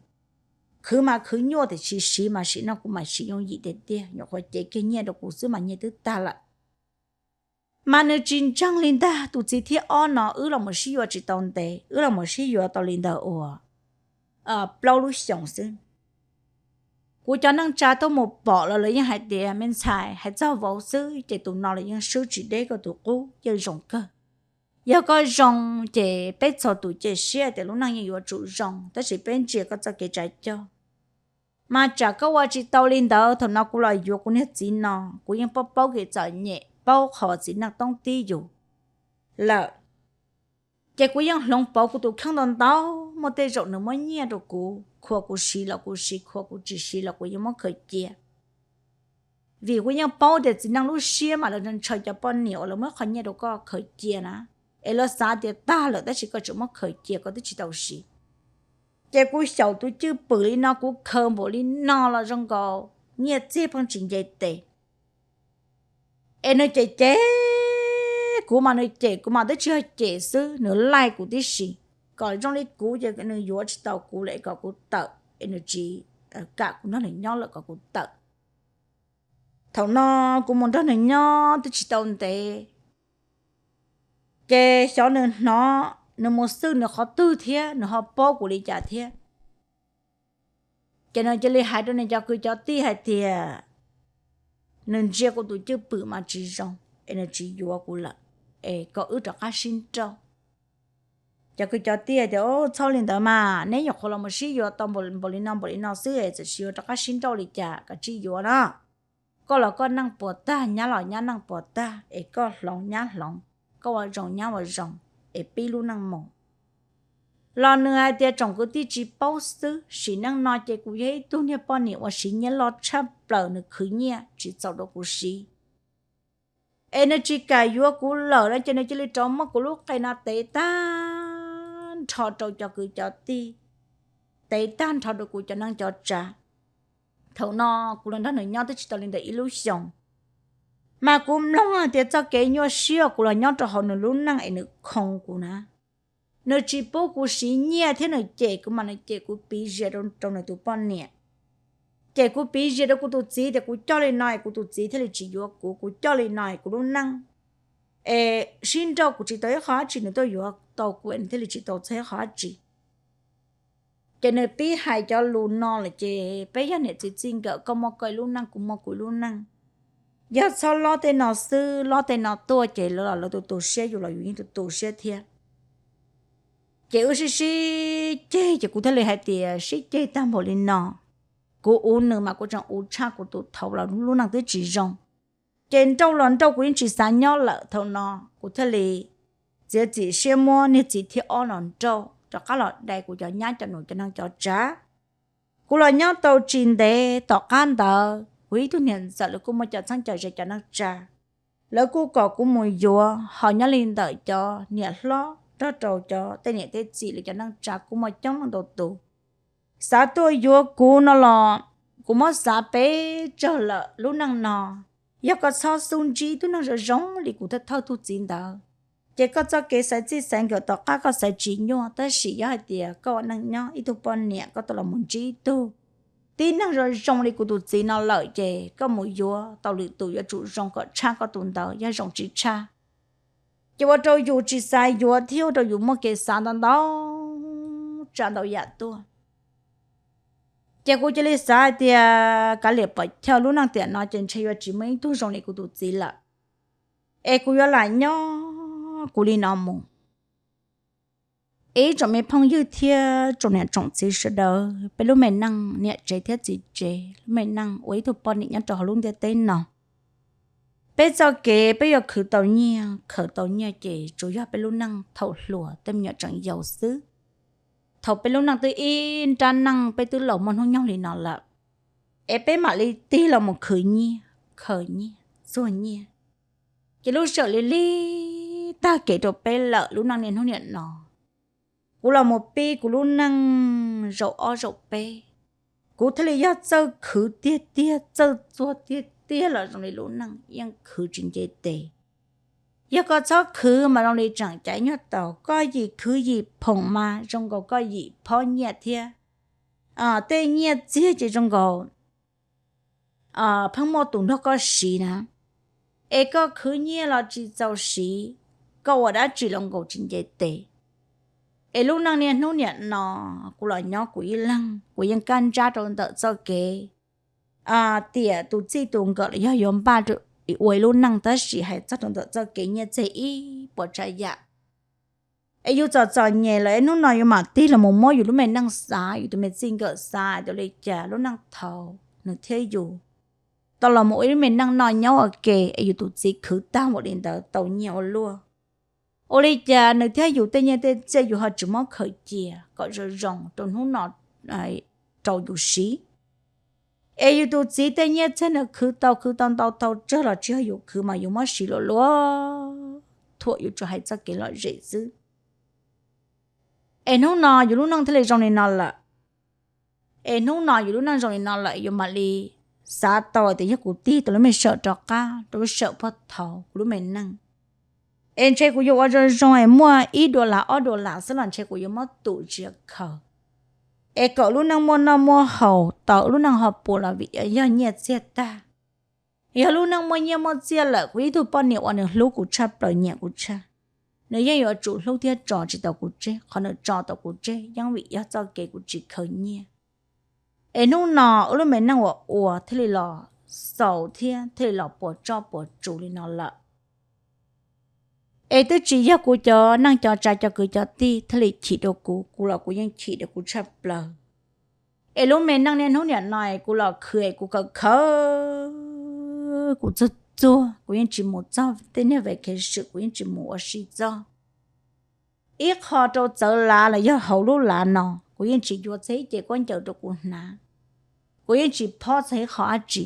Khwv mas khwv nyuaj tiam sis siv mas sim no kuv mam siv yooj yim tiag tiag, nyuam qhuav cev kiag nyiaj rau kuv xwb mas nyiaj twb tag lawm. Mas nws tsis ntseeg li ntag. Tus txiv thib ob no wb los mus sib yuav tsis tau ntev, wb los mus sib yuav tau li ntawd uas plaub lub xyoos xwb. Kuv cov neej tsa tuaj mus pom los lawv yeej hais tias me ntxhais, hais txog vauv xwb ces tus no los yeej swb tsis deb, koj tus qub yeej zoo kawg. Yog koj zoo ces peb txhua tus cia siab tias lub neej yeej yuav tsum zoo, tab sis peb ntsia koj txoj kev tsav coj. Mas tsam koj ua tsis tau li ntawd, thaum no kuv los yuav kuv niag txiv no, kuv yeej paub paub kev txom nyem, paub qhov txiv neej toob tib yus lawm. Ces kuv yeej hloov pauv kuv tus kheej ntau ntau, muaj tej zaum nws muab nyiaj rau kuv, khuas kuv siv los kuv siv, khuas kuv tsis siv los kuv yeej muab khaws cia. Vim kuv yeej paub tias txiv neej lub siab mas lawv ntshaw cov poj niam uas lawv muab qhov nyiaj rau koj khaws cia na, es lawv xav tias tag lawm tab sis koj tseem muab khaws cia koj twb tsis tau siv. Ces kuv xyaum tus cwj pwm li no, kuv khaws npaum li no los zoo nkaus nyiaj txiag pheej tsis nce tes. Es nws cem cem kuv mas nws cem kuv mas twb tsis yog cem xwb, nws laij kuv tib si, kom zoo li kuv ces nws yuav tsis tau kuv lawm es kom kuv tawm, es nws tsis kam kuv nrog nws nyob lawm kom kuv tawm. Thaum no kuv mus nrog nws nyob twb tsis tau ntev, ces xyov nws hnov nws mus xwb nws qhov twg thiab nws ho paub kuv li cas thiab. Ces nws cia li hais rau nws cov kwv cov tij hais tias nws ntsia kuv tus cwj pwm mas tsis zoo, es nws tsis yuav kuv lawm, es kom wb rov qab sib nrauj. Cov kwv cov tij hais tias, Txhob li ntawd mas, neb nyuam qhuav los mus sib yuav tau npaum li no npaum li no xwb es txawm tsis yuav rov qab sib nrauj li cas, koj tsis yuav na. Koj los koj neej puas tag, nyab los nyab neej puas tag, es koj hloov nyab hloov, koj ua zoo nyab ua zoo, es pib lub neej mus. Los nws hais tias tsoom kwv tij tsis paub xwb, sim neej no ces kuv yog ib tug niag poj niam uas siv nyiaj loj tshaj plaws, nws khwv nyiaj tsis txaus rau kuv siv. Es nws tsis kam yuav kuv lawm no ces nws cia li rov muab kuv lub qe no tev tag nrho rau cov kwv cov tij, tev tag nrho rau kuv cov neej cov tsav. Thaum no kuv los nrog nws nyob twb tsis tau li ntawm ib lub xyoos, mas kuv mloog hais tias txoj kev nyuaj siab uas kuv los nyob rau hauv nws lub neej es nws khoo kuv na. Nws tsis pub kuv siv nyiaj thiab nws cem kuv mas nws cem kuv piv zias rau nws tus poj niam, cem kuv piv zias rau kuv tus txiv tias kuv coj li no es kuv tus txiv thiaj li tsis yuav kuv, kuv coj li no es kuv lub neej es sib nrauj, kuv tsis tau ib qho dab tsi, nws tuaj yuav tau kuv es nws thiaj li tsis tau txog ib qho dab tsi. Ces nws pib hais cov lus no lawm ces peb yog niam txiv txij nkawm, koj muaj koj ib lub neej, kuv muaj kuv ib lub neej. Yog txhob lob tej no xwb, lob tej no tuaj ces lawv los lawv tu tu siab, yus los yus yeej tu tu siab thiab. Ces wb sib sib ceg ces kuv thiaj li hais tias sib ceg tag npaum li no, kuv uv nws mas kuv tseem uv tshaj kuv tus thaud los lub neej twb tsis zoo. Ces nrauj los nrauj kuv yeej tsis xav nyob lawm, thaum no kuv thiaj li txiav txim siab muab niag txiv thib ob los nrauj rov qab los dai kuv cov nyab cov nus cov neej cov tsav. Kuv los nyob tau tsis ntev tom qab ntawd kuv ib tug niam ntxawm lawv kuj muaj cov txheeb cov ze cov neej tsa, lawv kuj kom kuv mus yuav, ho nyob li ntawm cov niam hlob nrog rau cov tej niam tej txiv lawv cov neej tsa kuj muaj coob leej ntau tus xav tuaj yuav kuv no los kuv muab xav peb tsawg lawm, lub neej no yog koj txhob xub ntsib tug neeg zoo zoo li kuv thawj thawj tug txiv ntawd, ces koj txoj kev xaiv txij xaiv nkawm tom qab koj xaiv tsis nyuaj, tab sis yog hais tias koj ua neej nyob ib tug poj niam koj tau los mus ntsib ib tug tib neeg zoo zoo li kuv tus txiv no lawm ces koj mus yuav tau lwm tus yuav tsum zoo kom tshaj koj tus ntawd, yog zoo tsis tshaj ces ua rau yus tsis xav yuav thiab ua rau yus muaj kev xav ntau ntau tsav ntau yam tuaj. Ces kuv cia li xav hais tias kav liam pom chaw, lub neej tiam no ces ntshe yuav tsis muaj ib tug zoo li kuv tus txiv lawm, es kuv yuav lam nyob kuv li no mus. Ib tsoom me phooj ywg thiab tsoom niam tsoom txiv sawv daws, peb lub me neej niam tsev thiab txiv tsev, lub me neej ua ib tug poj niam nyob rau hauv lub ntiaj teb no, peb txoj kev peb yuav khwv tau nyiaj khaws tau nyiaj ces tsuas yog peb lub neej thaum hluas tej me nyuam tseem yau xwb. Thaum peb lub neej twb ib nrab neej, peb twb los muaj hnub nyoog li no lawm, es peb mam li tig los mus khwv nyiaj khaws nyiaj txuag nyiaj, ces lub sij hawm li lig tag kev rau peb lawm. Lub neej niaj hnub niam no kuv los mus pib kuv lub neej zaum ob zaum peb, kuv thiaj li yog txawj khwv tiag tiag, txawj txuag tiag tiag los zoo li lub neej yeej khwv tsis nce tes. Yog koj txhob khwv mas zoo li tseem cav nyuag taus, koj yim khwv yim phoom mas zoo nkaus koj yim phob nyiaj thiab. Tej nyiaj txiag ces zoo nkaus pheej muaj tus nrog koj siv na, es koj khwv nyiaj los tsis txaus siv, koj ua dab tsi los nkaus tsis nce tes. Es lub neej niaj hnub niam no kuv los nyob kuv ib leeg, kuv yeej kaj ntsab rau ntawm txoj kev tiam tus txij tus nkawm los yog yuav npaj ua ib lub neej, tab sis hais txog rau ntawm txoj kev nyiaj txiag ib puas tsav yam, es yus txom txom nyem lawm es hnub no yus mam tig los mus muab yus lub me neej xav, yus tus me txij nkawm xav hais tias ua li cas lub neej thaud nws thiab yus tau los mus ua ib lub me neej noj nyob ua ke, es yus tus txiv khwv tag npaum li ntawd tau nyiaj ua luaj. Ua li cas nws thiab yus tej nyiaj tej txiaj yus ho tsis muab khaws cia kom zoo zoo rau hnub no rau yus siv? Es yus tus txiv tej nyiaj txiag nws khwv tau khwv tau ntau tau tsawg los tsis yog yus khwv mas yus muab siv luam luam, thuam yus tsuas hais txoj kev lom zem xwb. Es hnub no yus lub neej thiaj li zoo li no lawm. Es hnub no yus lub neej zoo li no lawm, yus mam li xav tau tias yog kuv tig tau lub me sawm rov qab rau lub sawm puag thaum kuv lub me neej, es ntshe kuv yuav ua zoo zoo es muaj ib dua las ob dua las xwb los ntshe kuv yuav muab tus tsia khaws, es kom lub neej muaj noj muaj haus, tau lub neej ho puas los vim yog nyiaj txiag tag. Yog lub neej muaj nyiaj muaj txiag lawm, kuv ib tug poj niam uas nws hlub kuv tshaj plaws nyiam kuv tshaj, nws yeej yuav tsum hlub thiab tso tsis tau kuv tseg. Qhov nws tso tau kuv tseg yeej vim yog txoj kev kuv tsis khaws nyiaj. Es hnub no wb lub me neej uas ua thiaj li los xaus thiab thiaj li los puas tsuaj puas tsuaj li no lawm. Es twb tsis yog kuv cov neej cov tsav cov kwv cov tij thiaj li chim rau kuv, kuv los kuv yeej chim rau kuv tshaj plaws. Es lub me neej niaj hnub niam no es kuv los khwv es kuv khawv khawv, kuv txuag txuag, kuv yeej tsis mus txog tej niag vacation, kuv yeej tsis mus ua si txog. Ib qho rau txawv lav los yog hauv lub lav no kuv yeej tsis yuav txog ib ce khaub ncaws rau kuv hnav, kuv yeej tsis phob txog ib qho dab tsi.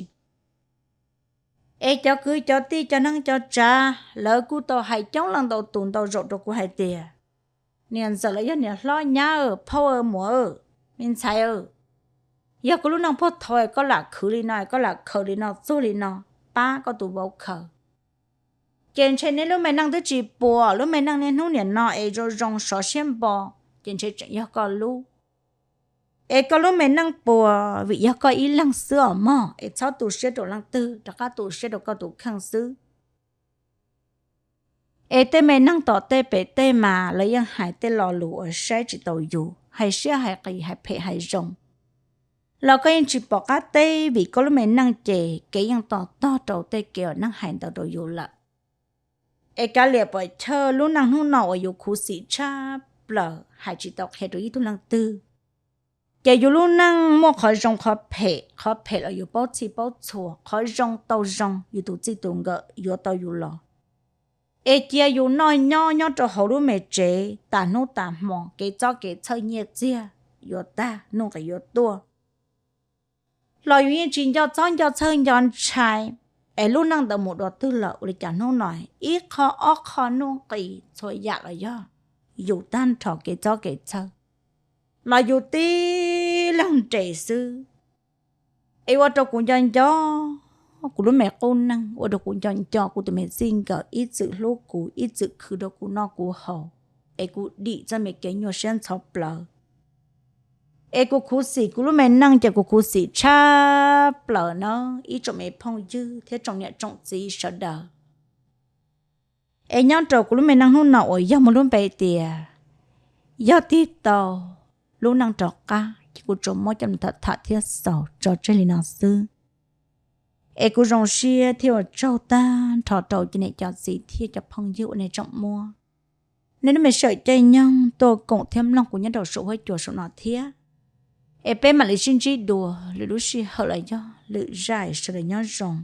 Es cov kwv cov tij cov neej cov tsav lawv kuj tau hais coob leej ntau tus ntau zaus rau kuv hais tias, niam ntxawm los yog niam hlob, nyab, phauj, muam, me ntxhais, yog koj lub neej puag thaum koj lam khwv li no, koj lam khaws li no, txuag li no, pab koj tus vauv khaws, ces ntshe neb lub me neej twb tsis puas, lub me neej niaj hnub niam no es zoo zoo sov siab npo, ces ntshe tseem yog koj lub. Es koj lub me neej puas vim yog koj ib leeg xwb os mog, es txhob tu siab rau leej twg, rov qab tu siab rau koj tus kheej xwb. Es tej me neej tom tej pem tej mas lawv yeej hais tej lo lus uas saib tsis taus yus, hais siab hais qis hais phem hais zoo, los koj yeej tsis pom qab teb vim koj lub me neej ces kev yeej to tog rau tej kev uas neeg hais ntawd rau yus lawm. Es kav liam pom chawj lub neej hnub no uas yus khuv xim tshaj plaws hais tsis tau qhia rau ib tug leej twg, ces yus lub neej muaj qhov zoo qhov phem, qhov phem los yus paub txhij paub txhua, qhov zoo tau zoo yus tus txij tus nkawm yuav tau yus los. Es cia yus noj nyob nyob rau hauv lub me tsev tas hnub tas hmo, kev txob kev txhawj nyiaj txiag yuav tag, nuj nqis yuav tuaj, los yus yeej tsis nco txob nco txhawj nco ntshai. Es lub neej ntawd mus dua twg lawm, ua li cas hnub no ib qho ob qho nuj nqis txhua yam los yog yus tag nrho kev txob kev txhawj, los yus tib leeg nres xwb. Es ua rau kuv nco nco kuv lub me qub neej, ua rau kuv nco nco kuv tus me txij nkawm ib txwm hlub kuv, ib txwm khwv rau kuv noj kuv haus, es kuv dim txoj me kev nyuaj siab ntxhov plawv. Es kuv khuv xim kuv lub me neej ces kuv khuv xim tshaj plaws na ib tsoom me phooj ywg thiab tsoom niam tsoom txiv sawv daws. Es nyob rau kuv lub me neej hnub no uas yog muaj lub npe tias yog tig tau lub neej rov qab, ces kuv tsuas muab coj los tham tham thiab xaus tso tseg li no xwb. Es kuv zoo siab thiab ua tsaug tag nrho rau cov niam cov txiv thiab cov phooj ywg uas nej tseem muab nej lub me sij hawm caij nyoog tuaj koom thiab mloog kuv nyob rau saum huab cua saum no thiab. Es peb mam li sib ntsib dua lwm lub sij hawm los yog lwm zaj, sawv daws nyob zoo.